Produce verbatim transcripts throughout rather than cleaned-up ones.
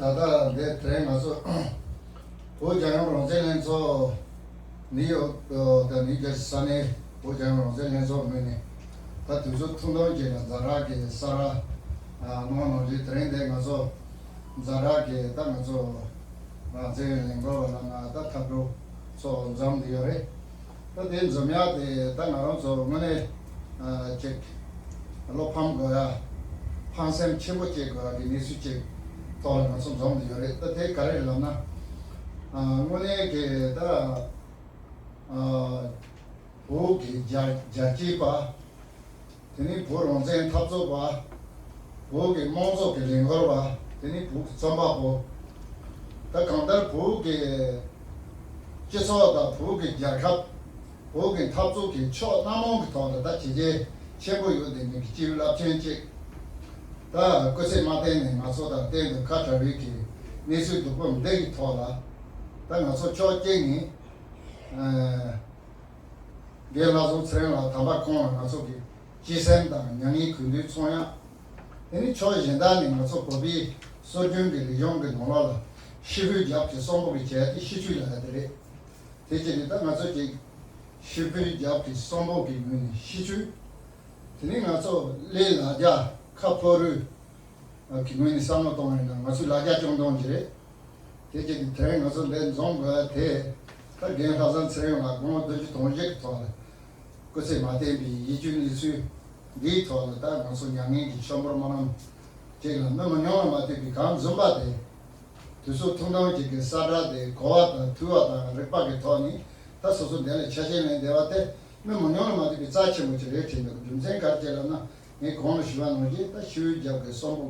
ད་ལྟ་འདི་དེ་རིང་ང་ཚོ་བོད་རྒྱལ་ཡོངས་རང་བཙན་ལྷན་ཚོགས་ནིའུ་ཡོག་དང་ནིའུ་ཇར་སི་ས་གནས་བོད་རྒྱལ་ཡོངས་རང་བཙན་ལྷན་ཚོགས་ངོས་ནས་ད་དུས་ཚོད་ཐུང་ཐུང་ཅིག་ལ་ཛ་དྲག་གི་གསལ་བསྒྲགས་གནང་གནང་རྗེས་དེ་རིང་འདི་ང་ཚོ་ཛ་དྲག་གི་ད་ང་ཚོ་རང་བཙན་ལས་འགུལ་བ་ལ་ང་ད་འཐབ་གྲོགས་ཚོ་འཛོམས་བསྡད་ཡོད་རེད། ད་དེ་འཛོམས་ཡག་དེ་ད་ང་རང་ཚོ་དངོས་གནས་ཅིག་བློ་ཕམ་དགོས་ཡ། ཕངས་སེམས་ཆེན་པོ་སྐྱེ་དགོས་ཡ་གི་གནས་ཚུལ་ཅིག་ཐོག་ལ་ང་ཚོ་འཛོམས་བསྡད་ཡོད་རེད། ད་དེ་ག་རེ་རེད་ལབ་ན། དངོས་གནས་ཀྱི་ད་བོད་ཀྱི་རྒྱལ་རྒྱལ་གཅེས་པ། དེ་ནི་བོད་རང་བཙན་འཐབ་རྩོད་པ། བོད་ཀྱི་དམངས་གཙོ་གི་ལས་འགུལ་བ། དེ་ནི་བོད་ཀྱི་རྩོམ་པ་པོ། ད་གང་ལྟར་བོད་ཀྱི་སྤྱི་ཚོགས་དང་བོད་ཀྱི་རྒྱལ་ཁབ། བོད་ཀྱི་འཐབ་རྩོད་ཀྱི་ཕྱོགས་སྣ་མང་གི་ཐོག་ལ་ད་བྱས་རྗེས་ཆེན་པོ་ཡོད་དེ་ནི་གི་སྤྱི་བའི་རླབས་ཆེན་གཅིག་ད་སྐུ་ཚེ་མ་བརྟན་ནས་ང་ཚོ་དང་གཏན་དུ་ཁ་བྲལ་བའི་གི་གནས་ཚུལ་སྡུག་པོ་འདི་གི་ཐོག་ལ་ད་ང་ཚོ་ཕྱོགས་གཅིག་ནས། རྒན་ལྷ་བཟང་ཚེ་རིང་ལགས་དམ་པ་ཁོང་ལ་ང་ཚོ་གི་གཅེས་སེམས་དང་མྱ་ངན་གུས་འདུད་མཚོན་ཡག་དེ་ནི་ཕྱོགས་གཞན་དག་ནས་ང་ཚོ་བོད་པའི་སྲོལ་རྒྱུན་གྱི་རིག་གཞུང་གི་ནང་ལོགས་ལ་ཤི་བོའི་རྒྱབ་ཀྱི་གསོན་པོ་གི་བྱས་ཏེ་ཤི་བཅུག་ལ་ཡ་དེ་རེད། དེ་བྱས་ནས་ད་ང་ཚོ་གཅིག་ཤི་བོའི་རྒྱབ་ཀྱི་གསོན་པོ་གི་ངོས་ནས་ཤི་བཅུག་དེ་ནི་ང་ཚོ་གླེ་ལ་རྒྱ་ཁ་ཕོ་རུས། གི་ངོས་ནས་བསམ་བློ་གཏོང་བ་ཡིན་ན་ང་ཚོའི་ལ་རྒྱ་སྐྱོང་གཏོང་གི་རེད། དེ་རྗེས་ཀྱི་དེ་རིང་ང་ཚོ་འདིར་འཛོམས་དགོས་དེ་ད་རྒན་ལྷ་བཟང་ཚེ་རིང་ལགས་དགུང་ལོ་བདུན་ཅུ་དོན་བཞི་གི་ཐོག་ལ་སྐུ་ཚེ་མ་བརྟན་པའི་ཡིད་སྐྱོའི་གནས་ཚུལ་འདིའི་ཐོག་ལ་ད་ང་ཚོ་མྱ་ངན་གྱི་ཆོམ་པོར་སྨོན་ལམ་ཅིག་ལ་མི་མང་ཉུང་ལ་མ་ལྟོས་པའི་གང་འཛོམས་པ་དེ་དུས་ཚོད་ཐུང་ཐུང་ཅིག་གི་གསལ་བསྒྲགས་དེ་གོ་བ་དང་ཐོས་པ་དང་རིག་པ་གི་ཐོག་ནས་ད་སོ་སོ་འདི་ལ་ཆ་ཤས་ལེན་བསྡད་པ་དེ། མི་མང་ཉུང་ལ་མ་ལྟོས་པའི་རྩ་ཆེན་པོ་ཅིག་རེད་དྲན་འདུག་རྒྱུ་མཚན་ག་རེ་བྱས་ལབ་ན་ངས་གོང་ལ་ཞུས་པ་ནང་བཞིན་ད་ཤི་བོའི་རྒྱབ་ཀྱི་གསོན་པོ་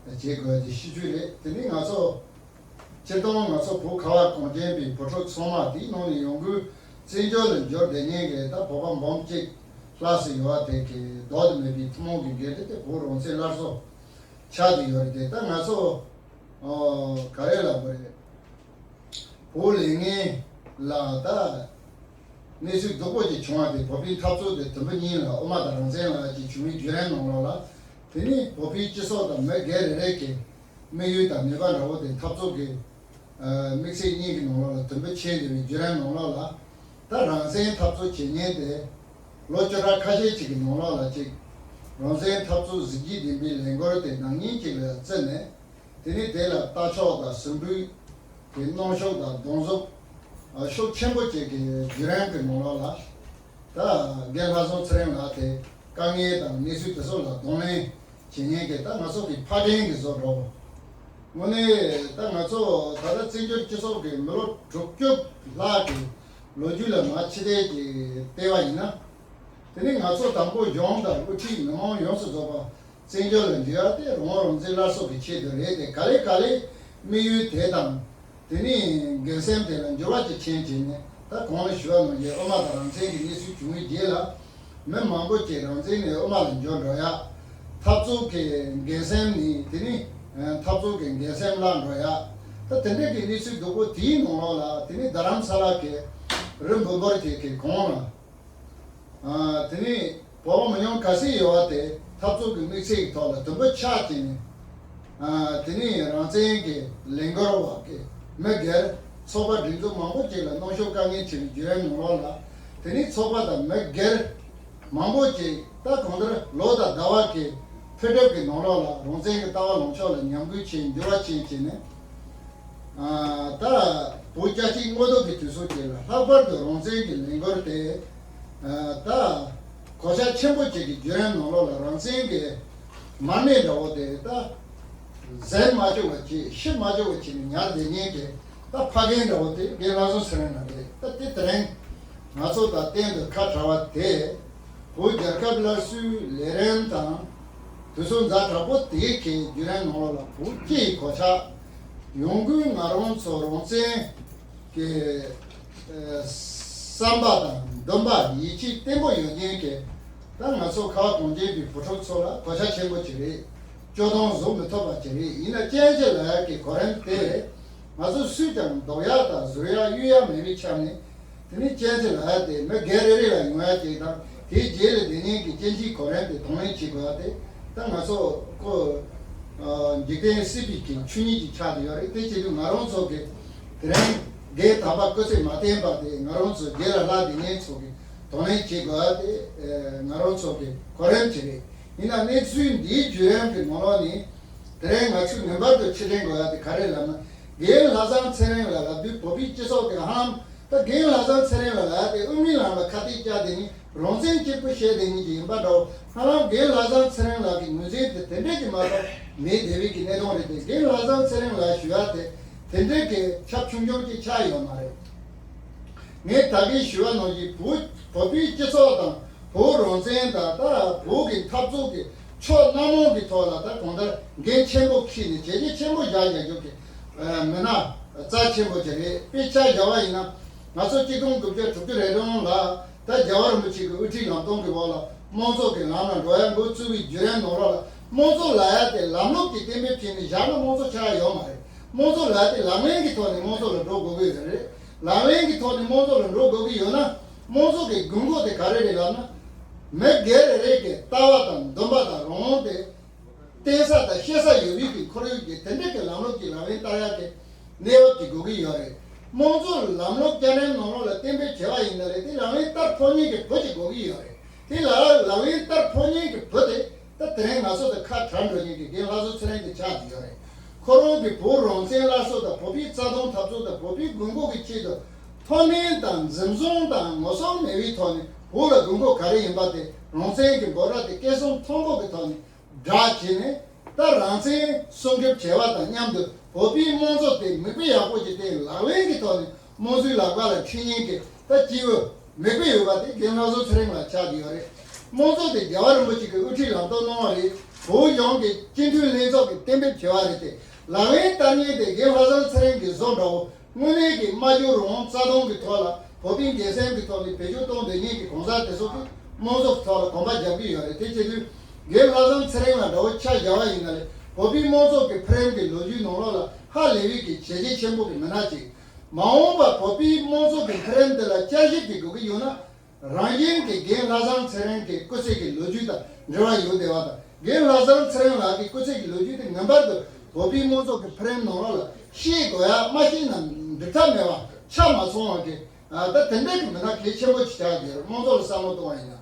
བྱེད་དགོས་ཀྱི་ཤི་བཅུག་རེད། དེ་ནི་ང་ཚོ་སྤྱིར་བཏང་ང་ཚོ་བོད་ཁ་བ་གངས་ཅན་པའི་བུ་ཕྲུག་ཚང་མ་དེའི་ནང་ནས་ཡོང་སྒོས་བཙན་བྱོལ་ལ་འབྱོར་བསྡད་མཁན་གྱི་ད་བོད་པ་འབུམ་གཅིག་ལྷག་ཙམ་ཡོད་པ་དེ་གི་ལྡོག་ཏུ་མེད་པའི་ཐུན་མོང་གི་འགན་འཁྲི་དེ་བོད་རང་བཙན་སླར་གསོ་ཆགས་བསྡད་ཡོད་རེད་དེ། ད་ང་ཚོ་ག་རེ་ལབ་དགོས་རེད། བོད་ལས་ངན་ལ་ད་གནས་ཚུལ་སྡུག་པོ་ཅིག་བྱུང་བ་དེ་བོད་པའི་འཐབ་རྩོད་དེ་དུམ་བུ་གཉིས་ལ་དབུ་མ་དང་རང་བཙན་ལ་ཅིག་བྱུང་བའི་བརྒྱུད་རིམ་ནང་ལོགས་ལ་དེ་ནི་བོད་པའི་སྤྱི་ཚོགས་དང་མི་སྒེར་རེ་རེ་གི་དམིགས་ཡུལ་དང་ནུས་པ་འདྲ་བོ་དེ་འཐབ་རྩོད་ཀྱི་དམིགས་ཚད་གཉིས་ཀྱི་ནང་ལོགས་ལ་དུམ་བུ་ཕྱེ་འདུས་པའི་བརྒྱུད་རིམ་ནང་ལོགས་ལ་ད་རང་བཙན་འཐབ་རྩོད་བྱེད་མཁན་དེ་ལོ་བཅུ་ཕྲག་ཁ་ཤས་ཅིག་གི་ནང་ལོགས་ལ་ཅིག་རང་བཙན་འཐབ་རྩོད་གཟི་བརྗིད་ལྡན་པའི་ལས་འགུལ་དེ་ནང་ཉིན་གཅིག་ལ་བརྩིས་ནས། དེ་ནས་དེ་ལ་ལྟ་ཕྱོགས་དང་ཟིན་བྲིས་ཀྱི་གནོན་ཤུགས་དང་གདོང་འཛུགས་ཤུགས་ཆེན་པོ་བཅས་ཀྱི་བརྒྱུད་རིམ་གྱི་ནང་ལོགས་ལ་ད་རྒན་ལྷ་བཟང་ཚེ་རིང་ལགས་དེ་དཀའ་ངལ་དང་གནས་ཚུལ་དེ་ཚོ་ལ་གདོང་ལེན་བྱེད་མཁན་གྱི་ད་ང་ཚོ་གི་ཕ་རྒན་གྱི་བཟོ་འདྲ་བོ། དངོས་གནས་ད་ང་ཚོ་ད་ལྟ་བཙན་བྱོལ་སྤྱི་ཚོགས་ཀྱི་མི་ལོ་དྲུག་ཅུ་ལྷག་གི་ལོ་རྒྱུས་ལ་མར་ཕྱི་བལྟས་ཀྱིས་བལྟས་པ་ཡིན་ན། དེ་ནི་ང་ཚོ་དང་པོ་གཞུང་དང་དབུ་ཁྲིད་མི་མང་ཡོངས་སུ་རྫོགས་པ་བཙན་བྱོལ་ལ་འབྱོར་ཡ་དེ་རང་དབང་རང་བཙན་སླར་གསོ་གི་ཆེད་དུ་རེད་དེ། ག་ལེ་ག་ལེ་དམིགས་ཡུལ་དེ་དང་དེ་ནི་འགན་སེམས་དེ་ལ་འགྱུར་བ་ཅིག་ཕྱིན་བྱས་ནས་ད་གོང་ལ་ཞུས་པ་ནང་བཞིན་དབུ་མ་དང་རང་བཙན་གྱི་གནས་ཚུལ་བྱུང་བའི་རྗེས་ལ་མི་མང་པོ་ཅིག་རང་བཙན་ནས་དབུ་མ་ལ་འབྱོར་འགྲོ་ཡ། འཐབ་རྩོད་ཀྱི་འགན་སེམས་ནི་དེ་ནི་འཐབ་རྩོད་ཀྱི་འགན་སེམས་བརླག་འགྲོ་ཡ། ད་དེ་འདྲ་གི་གནས་ཚུལ་སྡུག་པོ་དེའི་ནང་ལོགས་ལ་དེ་ནི་རྡ་རམ་ས་ལ་གི་རི་འབུམ་བར་དེ་གི་གོང་ལ། ཨ། དེ་ནས་བོད་པ་མི་ཉུང་ག་ཚོད་ཡོད་པ་དེ་འཐབ་རྩོད་ཀྱི་དམིགས་ཚད་ཀྱི་ཐོག་ལ་དུམ་བུ་ཆག་བྱས་ནས། ཨ། དེ་ནས་རང་བཙན་གྱི་ལས་འགུལ་བ་གི་མི་སྒེར་ཚོགས་པ་སྒྲིག་འཛུགས་མང་པོ་ཅིག་ལ་གནོན་ཤུགས་དཀའ་ངལ་ཁྲིད་པའི་བརྒྱུད་རིམ་ནང་ལོགས་ལ། དེ་ནས་ཚོགས་པ་དང་མི་སྒེར་མང་པོ་ཅིག་ད་གང་ལྟར་ལོ་དང་ཟླ་བ་གི་འཕེལ་འགྲིབ་ཀྱི་ནང་ལོགས་ལ་རང་བཙན་གྱི་ལྟ་བ་ལངས་ཕྱོགས་ལ་ཉམས་རྒུད་ཕྱིན་འགྱུར་བ་ཕྱིན་བྱས་ནས། ཨ། ད་བོད་རྒྱལ་སྤྱིའི་དངོས་ཐོག་གི་དུས་ཚོད་ཅིག་ལ་ལྷག་པར་དུ་རང་བཙན་གྱི་ལས་འགུལ་དེ། ཨ། ད་གོད་ཆག་ཆེན་པོ་ཅིག་གི་བརྒྱུད་རིམ་ནང་ལོགས་ལ་རང་བཙན་གྱི་མར་མེ་འདྲ་བོ་དེ་ད་གཟེར་མ་བཅུག་པ་བྱས་ཤི་མ་བཅུག་པ་བྱས་ནས་ཉར་བསྡད་མཁན་གྱི་ད་ཕ་རྒན་འདྲ་བོ་དེ་རྒན་ལྷ་བཟང་ཚེ་རིང་ལགས་རེད། ད་དེ་དེ་རིང་ང་ཚོ་དང་གཏན་དུ་ཁ་བྲལ་བ་དེ། བོད་རྒྱལ་ཁབ་སླར་གསོའི་ལས་རིམ་དང་། དུས་ཚོད་ཛ་དྲག་པོ་དེའི་གི་བརྒྱུད་རིམ་ནང་ལོགས་ལ་བོད་སྤྱི་ཡི་གོད་ཆག་ཡོང་སྒོས་ང་རང་ཚོ་རང་བཙན་གྱི་ཨ་བསམ་པ་དང་འདུན་པ་ཡིད་ཆེས་བརྟན་པོ་ཡོད་མཁན་གྱི་ད་ང་ཚོ་ཁ་བ་གངས་ཅན་པའི་བུ་ཕྲུག་ཚོ་ལ་གོད་ཆག་ཆེན་པོ་ཅིག་རེད། སྤྱོད་སྟངས་བཟོ་མི་ཐུབ་པ་ཅིག་རེད། ཡིན་ན་ཅན་ཅི་ལ་ཡ་གི་གོ་རིམ་དེ་ང་ཚོ་སུས་ཀྱང་ལྡོག་ཡག་དང་བཟོ་ཡག་གཡོལ་ཡག་མེད་པའི་ཆ་ནས། དེ་ནས་ཅན་ཅི་ལ་ཡ་དེ་མི་སྒེར་རེ་རེ་ལ་ཡོང་ཡག་ཅིག་དང་དེའི་རྗེས་ལ་དེ་ཉིད་ཀྱི་ཅན་ཅིའི་གོ་རིམ་དེ་གདོང་ལེན་བྱེད་དགོས་ཡག་དེ་ད་ང་ཚོ་ཁོ་ འཇིག་རྟེན་སྲིད་པའི་གི་ཆོས་ཉིད་ཅིག་ཆགས་ཏེ་ཡོད་རེད། དེ་བྱེད་དུས་ང་རང་ཚོ་གི་དེ་རིང་འགན་དམ་པ་སྐུ་ཚེ་མ་བརྟན་པ་དེ་ང་རང་ཚོ་རྒན་ལགས་ལྷག་བསྡད་མཁན་ཚོ་གི་དོ་ནན་བྱེད་དགོས་ཡ་དེ་ང་རང་ཚོ་གི་གོ་རིམ་ཅིག་རེད། ཡིན་ན་གནས་ཚུལ་འདིའི་བརྒྱུད་རིམ་གི་ནང་ལོགས་ནས་དེ་རིང་ང་ཚོས་ངེས་པར་དུ་ཕྱིར་དྲན་དགོས་ཡ་དེ་ག་རེ་ལབ་ན། རྒན་ལྷག་བསམ་ཚེ་རིང་ལགས་ལབ་དུས་བོད་པའི་སྤྱི་ཚོགས་ཀྱི་ཧ་ལམ་ད་རྒན་ལྷག་བསམ་ཚེ་རིང་ལགས་ལབ་ཡ་དེ་དབུ་མའི་ལམ་ལ་ཁ་གཏད་བཅག་བསྡད་མཁན། རང་བཙན་གཅིག་པུ་བཤད་བསྡད་མཁན་ཅིག་ཡིན་པ་འདྲ་བོ། ཧ་ལམ་རྒན་ལྷག་བསམ་ཚེ་རིང་ལགས་ཀྱི་ངོས་འཛིན་དེ་དེ་འདྲས་ཀྱི་མ་གཏོགས་མེད་བསྡད་པའི་གི་གནས་སྟངས་རེད་དེ། རྒན་ལྷག་བསམ་ཚེ་རིང་ལགས་ཞུ་ཡ་དེ་དེ་འདྲས་ཀྱི་ཁྱབ་ཆུང་ཆུང་ཅིག་ཆགས་ཡོད་མ་རེད། ངས་ད་གིན་ཞུ་བ་ནང་བཞིན་བོད་བོད་པའི་སྤྱི་ཚོགས་དང་བོད་རང་བཙན་དང་ད་བོད་ཀྱི་འཐབ་རྩོད་ཀྱི་ཕྱོགས་སྣ་མང་གི་ཐོག་ལ་ད་གང་ལྟར་འགན་ཆེན་པོ་འཁྱེར་ནས་བྱས་རྗེས་ཆེན་པོ་བཞག་བཞག་རྒྱུ་གི་མི་སྣ་རྩ་ཆེན་པོ་ཅིག་རེད། དཔེ་ཆ་བཞག་པ་ཡིན་ན་ང་ཚོ་གཅིག་སྟོང་དགུ་བརྒྱ་དྲུག་ཅུ་རེ་གྲངས་ལ། ད་རྒྱལ་བ་རིན་པོ་ཆེ་གི་དབུ་ཁྲིད་ལམ་སྟོན་གྱི་འོག་ལ་དམངས་གཙོ་གི་ལམ་ལ་འགྲོ་ཡ་འགོ་བཙུགས་པའི་བརྒྱུད་རིམ་ནང་ལོགས་ལ་དམངས་གཙོ་ལབ་ཡ་དེ་ལམ་ལུགས་ཀྱི་གཏན་འབེབས་བྱས་ནས་བཞག་ན་དམངས་གཙོ་ཆགས་ཡ་ཡོད་མ་རེད། དམངས་གཙོ་ལབ་ཡ་དེ་ལག་ལེན་གྱི་ཐོག་ནས་དམངས་གཙོ་ལ་འགྲོ་དགོས་ཀྱི་ཡོད་རེད། ལག་ལེན་གྱི་ཐོག་ནས་དམངས་གཙོ་ལ་འགྲོ་དགོས་ཀྱི་ཡོད་ན་དམངས་གཙོ་གི་དགོས་མཁོ་དེ་ག་རེ་རེད་ལབ་ན། མི་སྒེར་རེ་རེ་གི་ལྟ་བ་དང་འདུན་པ་དང་རང་དབང་དེ། བསྟེན་ས་དང་བཤད་ས་ཡོད་པའི་གི་ཁོར་ཡུག་གི་དེ་འདྲ་གི་ལམ་ལུགས་ཀྱི་ལག་ལེན་བསྟར་ཡག་གི་གནས་བབ་ཅིག་དགོས་ཀྱི་ཡོད་རེད། དམངས་གཙོ་ལམ་ལུགས་བསྐྱར་ནན་ནང་ལོགས་ལ་གཏན་འབེབས་བྱས་པ་ཡིན་ན་རེད། དེ་ལག་ལེན་བསྟར་ཕོད་མཁན་གྱི་བུ་ཅིག་དགོས་ཀྱི་ཡོད་རེད། དེ་ལ་ལག་ལེན་བསྟར་ཕོད་མཁན་གྱི་བུ་དེ་ད་དེ་རིང་ང་ཚོ་དང་ཁ་བྲལ་འགྲོ་མཁན་གྱི་རྒན་ལྷག་བསམ་ཚེ་རིང་དེ་ཆགས་ཀྱི་ཡོད་རེད། ཁོ་རང་གི་བོད་རང་བཙན་སླར་གསོ་དང་བོད་པའི་རྩ་དོན་འཐབ་རྩོད་དང་བོད་པའི་དགོས་མཁོ་གི་ཆེད་དུ་མཐོ་དམན་དང་འཛིན་བཟུང་དང་ངོ་སྲུང་མེད་པའི་ཐོག་ནས་བོད་ལ་དགོས་མཁོ་ག་རེ་ཡིན་པ་དེ་རང་བཙན་གྱི་འབོད་སྒྲ་དེ་སྐད་གསུམ་མཐོན་པོ་གི་ཐོག་ནས། བསྒྲགས་བྱས་ནས་ད་རང་བཙན་སྲུང་སྐྱོབ་བྱས་པ་དང་མཉམ་དུ་བོད་པའི་དམངས་གཙོ་དེ་མིག་དཔེ་ཡག་པོ་ཞིག་བསྟན། ལག་ལེན་གྱི་ཐོག་ནས་དམངས་གཙོའི་ལག་པ་ལ་ཁྲིད་མཁན་གྱི་ད་སྐྱེས་བུ་མིག་དཔེ་ཡོད་པ་དེ་རྒན་ལྷག་བསམ་ཚེ་རིང་ལགས་ཆགས་ཀྱི་ཡོད་རེད། དམངས་གཙོ་དེ་རྒྱལ་བ་རིན་པོ་ཆེ་གིས་དབུ་ཁྲིད་ལམ་སྟོན་གནང་བ་རེད། བོད་གཞུང་གི་སྤྱི་འཐུས་ལྷན་ཚོགས་ཀྱིས་གཏན་འབེབས་བྱས་པ་རེད་དེ། ལག་ལེན་བསྟར་མཁན་དེ་རྒན་ལྷག་བསམ་ཚེ་རིང་གི་བཟོ་འདྲ་བོ། དངོས་གནས་ཀྱི་སྨྲ་བརྗོད་རང་དབང་རྩ་དོན་གྱི་ཐོག་ལ་བོད་པའི་འགན་སེམས་ཀྱི་ཐོག་ནས་བེད་སྤྱོད་གཏོང་འདོད་མཁན་གྱི་གང་ཟག་དེ་ཚོ་གིས་དམངས་གཙོ་གི་ཐོག་ལ་གོམ་པ་རྒྱབ་ཀྱི་ཡོད་རེད། དེ་བྱེད་དུས་རྒན་ལྷག་བསམ་ཚེ་རིང་ལགས་འདྲ་བོ་ཆ་བཞག་པ་ཡིན་ན་རེད། བོད་པའི་དམངས་གཙོ་གི་འཕེལ་རིམ་གྱི་ལོ་རྒྱུས་ནང་ལོགས་ལ་ཧ་ལས་པའི་གི་བྱས་རྗེས་ཆེན་པོ་གི་མི་སྣ་ཅིག་མ་འོངས་པ་བོད་པའི་དམངས་གཙོ་གི་འཕེལ་རིམ་འདི་ལ་བསྐྱར་ཞིབ་ཀྱི་དགོས་ཀྱི་ཡོད་ན། རང་བཞིན་གྱིས་རྒན་ལྷག་བསམ་ཚེ་རིང་གི་སྐུ་ཚེ་གི་ལོ་རྒྱུས་དང་འབྲེལ་བ་ཡོད་བསྡད་པ་དང་། རྒན་ལྷག་བསམ་ཚེ་རིང་ལགས་ཀྱི་སྐུ་ཚེ་གི་ལོ་རྒྱུས་དེ་ངེས་པར་དུ་བོད་པའི་དམངས་གཙོ་གི་འཕེལ་རིམ་ནང་ལོགས་ལ་ཤེས་དགོས་ཡ། མ་ཤེས་ན་འགྲིག་ཐབས་མེད་པ། ཆ་མ་ཚང་བ་གི་ད་དེ་འདྲ་གི་མི་སྣ་གལ་ཆེན་པོ་ཅིག་ཆགས་ཡོད་རེད། དམངས་གཙོ་ལ་བསམ་བློ་གཏོང་བ་ཡིན་ན།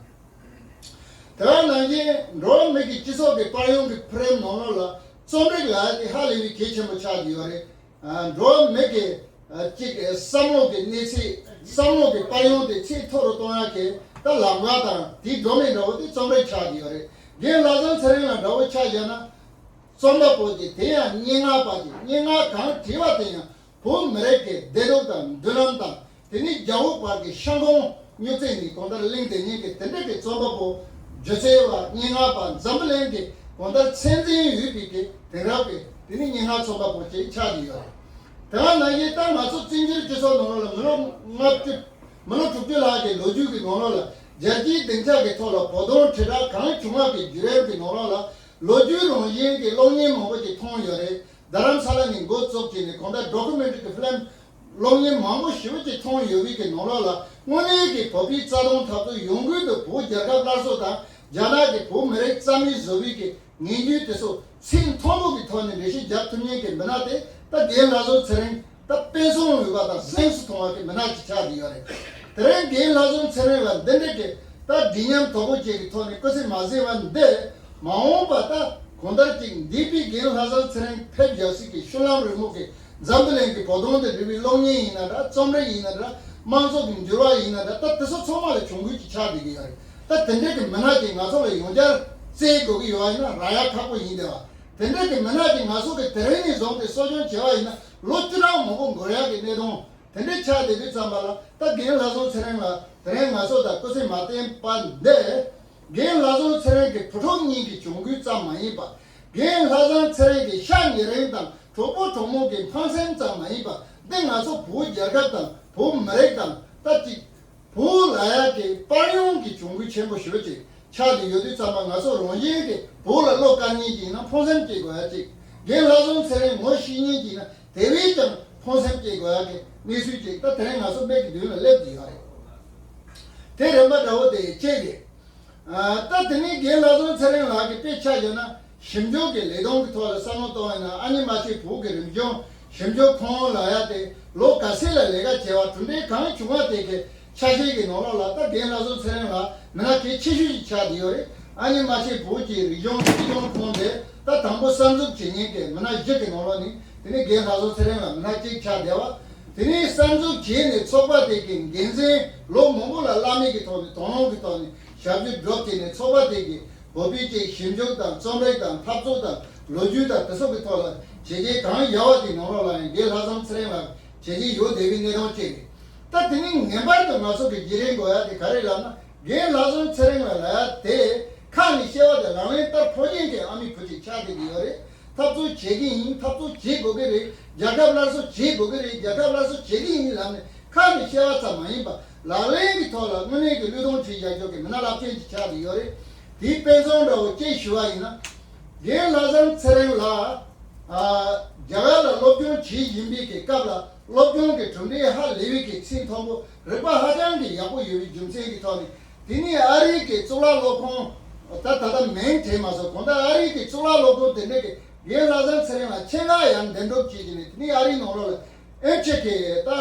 དེ་ག་ནང་བཞིན་འགྲོ་བ་མི་གི་སྤྱི་ཚོགས་ཀྱི་དཔལ་ཡོན་གྱི་འཕེལ་རིམ་ནང་ལོགས་ལ་རྩོམ་རིག་ལ་དེ་ཧ་ལས་པའི་གལ་ཆེན་པོ་ཆགས་ཀྱི་ཡོད་རེད། ཨ། འགྲོ་བ་མི་གི་ཨ། གཅིག་གི་བསམ་བློ་གི་གནས་ཚད། བསམ་བློ་གི་དཔལ་ཡོན་དེ་ཚད་མཐོ་རུ་གཏོང་ཡག་གི་ད་ལམ་ཁ་དང་དེའི་སྒྲོམ་གཞི་འདྲ་བོ་དེ་རྩོམ་རིག་ཆགས་ཀྱི་ཡོད་རེད། རྒན་ལྷག་བསམ་ཚེ་རིང་ལགས་འདྲ་བོ་ཆ་བཞག་ན། རྩོམ་པ་པོ་དེ་དེ་ཡང་སྙན་ངག་པ་ཅིག་སྙན་ངག་གང་བྲིས་པ་དེ་ཡང་བོད་མི་རིགས་ཀྱི་བདེ་སྡུག་དང་མདུན་ལམ་དང་། དེ་ནས་རྒྱ་འོག་བར་གྱི་ཤ་འཁོན་སྨྱུག་རྩེ་ནས་གང་ལྟར་གླེང་བསྡད་མཁན་གྱི་དེ་འདྲ་གི་རྩོམ་པ་པོ། སྒྱུ་རྩལ་བ། སྙན་ངག་པ། འཛམ་བུ་གླིང་གི་གང་ལྟར་ཚད་འཛིན་ཡོད་པའི་གི་དེང་རབས་ཀྱི་དེ་ནས་སྙན་ངག་རྩོམ་པ་པོ་ཅིག་ཆགས་ཀྱི་ཡོད་རེད། དེ་ག་ནང་བཞིན་ད་ང་ཚོ་བཙན་བྱོལ་སྤྱི་ཚོགས་ནང་ལོགས་ལ་མི་ལོ་ལྔ་བཅུ། མི་ལོ་དྲུག་ཅུ་ལྷག་གི་ལོ་རྒྱུས་ཀྱི་ནང་ལོགས་ལ་རྒྱལ་སྤྱིའི་སྡིངས་ཆ་གི་ཐོག་ལ་བོད་དོན་དྲིལ་བསྒྲགས་གང་བྱུང་བ་གི་བརྒྱུད་རིམ་གྱི་ནང་ལོགས་ལ་ལོ་རྒྱུས་རང་བཞིན་གྱི་གློག་བརྙན་མང་པོ་ཅིག་མཐོང་ཡོད་རེད། རྡ་རམ་ས་ལ་ནས་འགོ་བཙུགས་བྱས་ནས་གང་ལྟར་ཌོ་ཀུ་མེན་ཊི་རི་གི་ཕི་ལིམ་གློག་བརྙན་མང་པོ་ཞེ་པོ་ཅིག་མཐོང་ཡོད་པའི་གི་ནང་ལོགས་ལ། དངོས་གནས་ཀྱི་བོད་པའི་རྩ་དོན་འཐབ་རྩོད་ཡོང་ཁུལ་དུ་བོད་རྒྱལ་ཁབ་སླར་གསོ་དང་། རྒྱ་ནག་གི་བོད་མི་རིགས་རྩ་མེད་བཟོ་བའི་གི་ངན་ཇུས་དེ་ཚོ་ཚད་མཐོན་པོ་གི་ཐོག་ནས་འགྲེལ་བཤད་རྒྱབ་ཐུབ་མཁན་གྱི་མི་སྣ་དེ་ད་རྒན་ལྷག་བསམ་ཚེ་རིང་། ད་དཔེ་མཚོན་འོས་པ་དང་གཟེངས་སུ་མཐོང་བ་གི་མི་སྣ་ཅིག་ཆགས་བསྡད་ཡོད་རེད། དེ་རིང་རྒན་ལྷག་བསམ་ཚེ་རིང་ལ་འདི་འདྲ་གི་ད་སྒྲིག་ཉམས་དོད་པོ་ཅིག་གི་ཐོག་ནས་སྐུ་ཚེ་མ་གཟིགས་པ་འདི། མ་འོངས་པ་ད་གང་ལྟར་ཅིག་འདས་པའི་རྒན་ལྷག་བསམ་ཚེ་རིང་ཕེབས་རྒྱག་སྲིད་ཀྱི་བཤུལ་ལམ་རིང་མོ་གི་འཛམ་བུ་གླིང་གི་བོད་དོན་དང་འབྲེལ་བའི་གློག་བརྙན་ཡིན་ན་འདྲ། རྩོམ་རིག་ཡིན་ན་འདྲ། དམངས་གཙོ་གི་འགྱུར་བ་ཡིན་ན་འདྲ། ད་དེ་ཚོ་ཚང་མ་ལ་གྱོང་གུད་ཅིག་ཆགས་བསྡད་ཀྱི་ཡོད་རེད། ད་དེ་འདྲ་གི་མི་སྣ་ཅིག་ང་ཚོ་ལ་ཡང་བསྐྱར་བཙལ་དགོས་ཀྱི་ཡོད་པ་ཡིན་ན་རག་ཡ་ཁག་པོ་ཡིན་བསྡད་པ། དེ་འདྲ་གི་མི་སྣ་དེ་ང་ཚོ་གི་དེ་རིང་ནས་བཟུང་སྟེ་གསོ་སྐྱོང་བྱས་པ་ཡིན་ན་ལོ་བཅུ་ཕྲག་མང་པོ་འགོར་ཡག་གི་གནས་སྟངས་དེ་འདྲ་ཆགས་བསྡད་དུས་ཙམ་པ་ལ། ད་རྒན་ལྷག་བསམ་ཚེ་རིང་ལ་དེ་རིང་ང་ཚོ་དང་སྐུ་ཚེ་མ་བརྟན་པ་འདི། རྒན་ལྷག་བསམ་ཚེ་རིང་གི་བུ་ཕྲུག་གཉིས་ཀྱི་གྱོང་གུད་ཙམ་མ་ཡིན་པ། རྒན་ལྷག་བསམ་ཚེ་རིང་གི་ཤ་ཉེ་རིང་དང་གྲོགས་པོ་གྲོགས་མོ་གི་ཕངས་སེམས་ཙམ་མ་ཡིན་པ། འདི་ང་ཚོ་བོད་རྒྱལ་ཁབ་དང་བོད་མི་རིགས་དང་ད་ཅིག་བོད་ལ་ཡ་གི་དཔལ་ཡོན་གྱི་གྱོང་གུད་ཆེན་པོ་ཞེ་པོ་ཅིག་ཆགས་ཏེ་ཡོད་དུས་ཙམ་པ། ང་ཚོ་རང་བཞིན་གྱི་བོད་ལ་བློ་དཀར་མཁན་ཅིག་ཡིན་ན་ཕངས་སེམས་སྐྱེ་དགོས་ཡ་ཅིག་རྒན་ལྷག་བསམ་ཚེ་རིང་ངོ་ཤེས་མཁན་ཅིག་ཡིན་ན་དེ་བས་ཀྱང་ཕངས་སེམས་སྐྱེ་དགོས་ཡ་གི་གནས་ཚུལ་ཅིག་ད་དེ་རིང་ང་ཚོ་མིག་གི་མདུན་ལ་སླེབས་ཀྱི་ཡོད་རེད། དེ་རིམ་པ་འདྲ་བོ་དེ་གཅིག་རེད། ཨ། ད་དེ་ནས་རྒན་ལྷག་བསམ་ཚེ་རིང་ལགས་ཀྱི་དཔེ་ཆ་བཞག་ན། ཞིབ་འཇུག་གི་ལས་དོན་གྱི་ཐོག་ལ་བསམ་བློ་གཏོང་བ་ཡིན་ན། ཨ་ནེ་མ་ཆེན་བོད་ཀྱི་རིག་གཞུང་ཞིབ་འཇུག་ཁང་ལ་ཡ་དེ་ལོ་ག་ཚོད་ལ་ལས་ཀ་བྱས་པ། གྲུབ་འབྲས་གང་བྱུང་བ་དེ་གི་ཆ་ཤས་ཀྱི་ནང་ལོགས་ལ་ད་རྒན་ལྷག་བསམ་ཚེ་རིང་ལགས་མི་སྣ་གལ་ཆེ་ཤོས་ཤིག་ཆགས་བསྡད་ཡོད་རེད། ཨ་ནེ་མ་ཆེན་བོད་ཀྱི་རིག་གཞུང་སྲིད་སྐྱོང་ཁང་དེ་ད་དང་པོ་གསར་འཛུགས་བྱེད་མཁན་གྱི་མི་སྣ་བཞི་གི་ནང་ལོགས་ནས་དེ་ནས་རྒན་ལྷག་བསམ་ཚེ་རིང་ལགས་མི་སྣ་གཅིག་ཆགས་བསྡད་པ། དེ་ནས་གསར་འཛུགས་བྱས་ནས་ཚོགས་པ་དེ་གི་འགན་འཛིན་ལོ་མང་པོ་ལ་བླ་མེད་ཀྱི་ཐོག་ནས་དོ་སྣང་གི་ཐོག་ནས་ཞབས་ཞུ་སྒྲུབ་བྱས་ནས། ཚོགས་པ་དེ་གི་བོད་པའི་ཅིག་ཞིབ་འཇུག་དང་རྩོམ་རིག་དང་འཐབ་རྩོད་དང་ལོ་རྒྱུས་དང་དེ་ཚོ་གི་ཐོག་ལ་བྱས་རྗེས་གང་ཡག་པ་ཅིག་ནང་ལོགས་ལ་ཡང་རྒན་ལྷག་བསམ་ཚེ་རིང་ལགས་བྱས་རྗེས་ཡོད་བསྡད་པའི་གནས་སྟངས་ཅིག་རེད། ད་དེ་ནས་ངེས་པར་དུ་ང་ཚོ་གི་བརྗེ་རེས་དགོས་ཡ་དེ་ག་རེ་ལབ་ན། རྒན་ལྷག་བསམ་ཚེ་རིང་ལགས་ལ་ཡ་དེ་ཁ་ནས་བཤད་པ་དེ་ལག་ལེན་བསྟར་ཕོད་མཁན་གྱི་ཨ་མའི་བུ་ཅིག་ཆགས་བསྡད་ཀྱི་ཡོད་རེད། འཐབ་རྩོད་བྱེད་ཀྱི་ཡིན། འཐབ་རྩོད་བྱེད་དགོས་ཀྱི་རེད། རྒྱལ་ཁབ་སླར་གསོ་བྱེད་དགོས་ཀྱི་རེད། རྒྱལ་ཁབ་སླར་གསོ་བྱེད་ཀྱི་ཡིན་ལབ་ནས་ཁ་ནས་བཤད་པ་ཙམ་མ་ཡིན་པ། ལག་ལེན་གྱི་ཐོག་ལ་དངོས་གནས་ཀྱི་བློས་གཏོང་བྱེད་བཞག་ཆོག་གི་མི་སྣ་རླབས་ཆེན་ཅིག་ཆགས་བསྡད་ཡོད་རེད། དེའི་དཔེ་མཚོན་འདྲ་བོ་གཅིག་ཞུ་བ་ཡིན་ན། རྒན་ལྷག་བསམ་ཚེ་རིང་ལགས་ཨ་རྒྱ་གར་ལ་སློབ་སྦྱོང་བྱེད་བཞིན་པའི་གི་སྐབས་ལ་སློབ་སྦྱོང་གི་གྲུབ་འབྲས་ཧ་ལས་པའི་གི་ཚད་མཐོན་པོ། རིག་པ་ཧ་ཅང་གི་ཡག་པོ་ཡོད་པའི་རྒྱུ་མཚན་གྱི་ཐོག་ནས། དེ་ནས་ཨ་རིའི་གི་གཙུག་ལག་སློབ་ཁང་། ད་ད་ལྟ་མིང་བྲིས་མ་སོང་། གང་ལྟར་ཨ་རིའི་གི་གཙུག་ལག་སློབ་ཁང་དེ་འདྲ་གི་རྒན་ལྷག་བསམ་ཚེ་རིང་ལགས་ཆེད་མངགས་ཡང་འདེམས་སྒྲུག་བྱས་བྱས་ནས། དེ་ནས་ཨ་རིའི་ནང་ལོགས་ལ་ཨེམ་ཆི་གི་ད་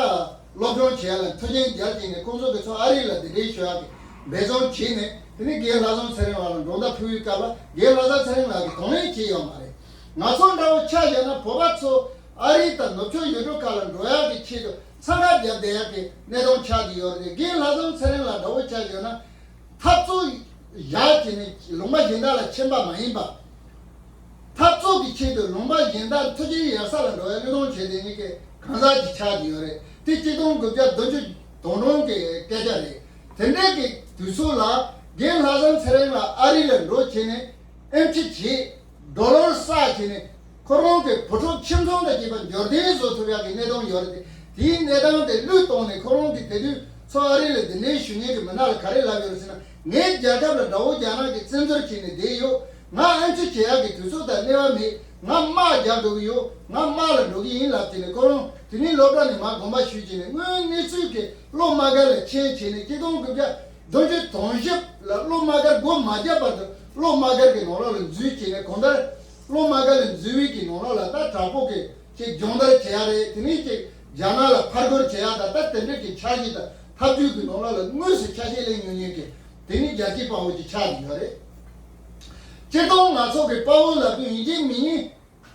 སློབ་སྦྱོང་བྱེད་ཡ་ལ་མཐུན་རྐྱེན་སྦྱར་བྱས་ནས། ཁོང་ཚོ་གི་ཚོ་ཨ་རི་ལ་གདན་འདྲེན་ཞུ་ཡ་གི་འབད་བརྩོན་བྱས་ནས། དེ་ནས་རྒན་ལྷག་བསམ་ཚེ་རིང་ལགས་ལ་མགྲོན་བརྡ་ཕུལ་བའི་སྐབས་ལ། རྒན་ལྷག་བསམ་ཚེ་རིང་ལགས་ཀྱིས་གང་ཡང་བྱས་ཡོད་མ་རེད། ང་ཚོ་འདྲ་བོ་ཆ་བཞག་ན། བོད་པ་ཚོ་ཨ་རི་དང་ནུབ་ཕྱོགས་ཡུལ་གྲུ་ཁག་ལ་འགྲོ་ཡག་གི་ཆེད་དུ་འཚང་ཁ་བརྒྱབ་བསྡད་ཡག་གི་གནས་སྟངས་ཆགས་ཀྱི་ཡོད་རེད། རྒན་ལྷག་བསམ་ཚེ་རིང་ལགས་འདྲ་བོ་ཆ་བཞག་ན། འཐབ་རྩོད་བཞག་བྱས་ནས་ལུང་པ་གཞན་དག་ལ་ཕྱིན་པ་མ་ཡིན་པ། འཐབ་རྩོད་ཀྱི་ཆེད་དུ་ལུང་པ་གཞན་དག་མཐུན་རྐྱེན་ཡག་ས་ལ་འགྲོ་བའི་བློས་གཏོང་བྱས་བསྡད་མཁན་གྱི་གང་ཟག་ཅིག་ཆགས་ཀྱི་ཡོད་རེད། དེ་གཅིག་སྟོང་དགུ་བརྒྱ་བདུན་ཅུ་དོན་གྲངས་ཀྱི་སྐད་ཆ་རེད། དེ་འདྲའི་གི་དུས་ཚོད་ལ་རྒན་ལྷག་བསམ་ཚེ་རིང་ལགས་ཨ་རི་ལ་འགྲོ་བྱས་ནས་ཨེམ་ཆི་བྱས། ཌོ་ལར་བསགས་བྱས་ནས་ཁོ་རང་གི་བུ་ཕྲུག་ཁྱིམ་ཚང་དང་བཅས་པ་འབྱོར་ལྡན་བཟོ་ཐུབ་ཡག་གི་གནས་སྟངས་ཡོད་རེད། དེའི་གནས་སྟངས་དེ་བློས་བཏང་ནས། ཁོ་རང་གིས་དེ་དུས་ཚོ་ཨ་རི་ལ་གདན་འདྲེན་ཞུ་མཁན་གྱི་མི་སྣ་ལ་ག་རེ་ལབ་ཡོད་ཟེར་ན། ངའི་རྒྱལ་ཁབ་ལ་དགྲ་བོ་རྒྱ་ནག་གིས་བཙན་འཛུལ་བྱས་ནས་བསྡད་ཡོད། ང་ཨེམ་ཆི་བྱེད་ཡག་གི་དུས་ཚོད་དང་གནས་པ་མེད། ང་དམག་རྒྱག་འགྲོ་གི་ཡོད། ང་དམག་ལ་འགྲོ་གི་ཡིན་ལབ་བྱས་ནས། ཁོ་རང་དེ་ནས་སློབ་གྲྭ་ནས་མར་དགོངས་པ་ཞུས་བྱས་ནས། དངོས་གནས་ཚུལ་གྱི་སློབ་དམག་སྒར་ལ་ཕྱིན་བྱས་ནས། གཅིག་སྟོང་དགུ་བརྒྱ་བདུན་ཅུ་དོན་བཞི་ལ་སློབ་དམག་སྒར་སྒོ་མ་བརྒྱབ་བར་དུ་སློབ་དམག་སྒར་གྱི་ནང་ལོགས་ལ་འཛུལ་བྱས་ནས། གང་ལྟར་སློབ་དམག་སྒར་ལ་འཛུལ་བའི་གི་ནང་ལོགས་ལ་ད་དྲག་པོ་གི་ཅིག་སྦྱོང་བརྡར་བྱེད་ཡ་རེད། དེ་ནས་ཅིག་རྒྱ་ནག་ལ་ཕར་རྒོལ་བྱེད་ཡ་དང་། ད་དེ་འདྲ་གི་འཆར་གཞི་དང་ཐབས་ཇུས་ཀྱི་ནང་ལོགས་ལ་དངོས་སུ་ཆ་ཤས་ལེན་མྱོང་མཁན་གྱི་དེ་ནི་རྒྱལ་གཅེས་དཔའ་བོ་ཅིག་ཆགས་ཀྱི་ཡོད་རེད། སྤྱིར་བཏང་ང་ཚོ་གི་དཔའ་བོ་ལབ་དུས་ཡིན་གཅིག་མིན་གཉིས་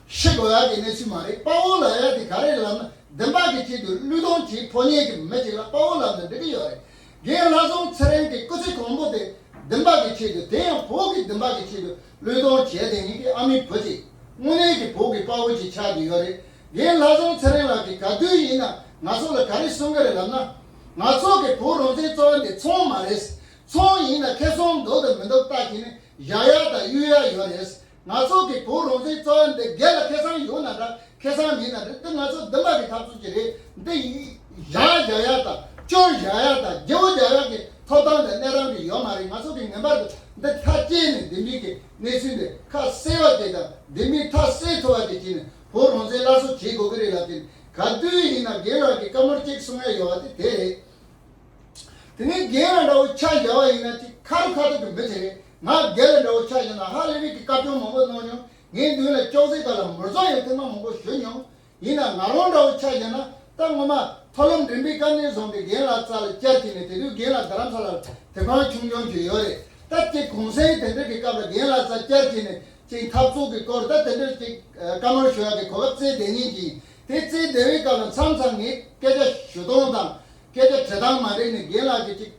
ཤི་དགོས་ཡ་གི་གནས་ཚུལ་མ་རེད། དཔའ་བོ་ལབ་ཡ་དེ་ག་རེ་ལབ་ན། བདེན་པ་གི་ཆེད་དུ་བློས་གཏོང་བྱེད་ཕོད་མཁན་གྱི་མི་ཅིག་ལ་དཔའ་བོ་ལབ་ན་འགྲིག་གི་ཡོད་རེད། རྒན་ལྷག་བསམ་ཚེ་རིང་གི་སྐུ་ཚེ་གང་པོ་དེ་བདེན་པ་གི་ཆེད་དུ། དེ་ཡང་བོད་ཀྱི་བདེན་པ་གི་ཆེད་དུ་བློས་གཏོང་བྱས་བསྡད་མཁན་གྱི་ཨ་མའི་བུ་ཅིག་དངོས་གནས་ཀྱི་བོད་ཀྱི་དཔའ་བོ་ཅིག་ཆགས་བསྡད་ཡོད་རེད། རྒན་ལྷག་བསམ་ཚེ་རིང་ལགས་ཀྱིས་ག་དུས་ཡིན་ན་ང་ཚོ་ལ་ག་རེ་གསུང་གི་རེད་ལབ་ན། ང་ཚོ་གི་བོད་རང་བཙན་རྩོད་ཡ་འདི་ཚོང་མ་རེད། ཚོང་ཡིན་ན་ཁེ་བཟང་འདུག་དང་མི་འདུག་བལྟས་བྱས་ནས་བཞག་ཡ་དང་གཡུག་ཡ་ཡོད་རེད། ང་ཚོ་གི་བོད་རང་བཙན་རྩོད་ཡ་འདི་སྒེར་ལ་ཁེ་བཟང་ཡོད་ན་འདྲ། ཁེ་བཟང་མེད་ན་འདྲ། འདི་ང་ཚོ་བདེན་པ་གི་འཐབ་རྩོད་ཅིག་རེད། འདི་བཞག་བཞག་ཡ་དང་སྐྱོར་བཞག་ཡ་དང་བརྗེ་བོ་རྒྱག་ཡ་གི་ཐོབ་ཐང་དང་གནས་སྟངས་དེ་ཡོད་མ་རེད། ང་ཚོ་གི་ངེས་པར་དུ་འདི་ཐག་བཅད་ནས་བདེན་པའི་གི་གནས་ཚུལ་འདི་ཁ་གསལ་བ་དེ་དང་། བདེན་པའི་མཐའ་གསལ་ཐུབ་པ་དེ་བྱས་ནས་བོད་རང་བཙན་སླར་གསོ་བྱེད་དགོས་ཀྱི་རེད་ལབ་དེ། ག་དུས་ཡིན་ན་རྒན་ལགས་ཀྱིས་བཀའ་མོལ་གཅིག་གསུང་ཡ་ཡོད་པ་དེ་དེ་རེད། དེ་ནས་རྒན་ལགས་འདྲ་བོ་ཆ་བཞག་པ་ཡིན་ན་ཅིག་ཁ་རུ་ཁ་ཐུག་གི་མི་ཅིག་རེད། ང་རྒན་ལགས་འདྲ་བོ་ཆ་བཞག་ན་ཧ་ལས་པའི་གི་བཀའ་སྐྱོན་མང་པོ་གནང་མྱོང་། ངའི་མདུན་ལ་ཅོག་ཙེ་སྒང་ལ་མི་རྫོགས་ཡང་ཐེངས་མ་མང་པོ་ཞུ་མྱོང་། ཡིན་ན་ང་རང་འདྲ་བོ་ཆ་བཞག་ན། ད་ངོ་མ་མཐོ་སློབ་འགྲིམ་པའི་དཀའ་གནད་བཟུང་སྟེ་རྒན་ལགས་རྩ་ལ་བཅར་གྱི་ནས། དེ་དུས་རྒན་ལགས་རྡ་རམ་ས་ལར་དེབ་ཁང་ཆུང་ཆུང་ཅིག་ཡོད་རེད། ད་ཅིག་གུང་སེང་དེ་འདྲ་གི་སྐབས་ལ་རྒན་ལགས་རྩ་བཅར་གྱི་ནས་ཅིག་འཐབ་རྩོད་ཀྱི་སྐོར་ད་དེ་འདྲ་ཅིག་བཀའ་མོལ་ཞུ་ཡག་གི་གོ་སྐབས་བཙལ་བསྡད་མཁན་ཅིག་ཡིན། དེ་བཙལ་བསྡད་པའི་སྐབས་ལ་མཚམས་མཚམས་ངས་སྐད་ཆ་ཞུ་སྟངས་དང་སྐད་ཆ་དྲི་སྟངས་མ་འགྲིག་ནས་རྒན་ལགས་ཀྱིས་ཅིག་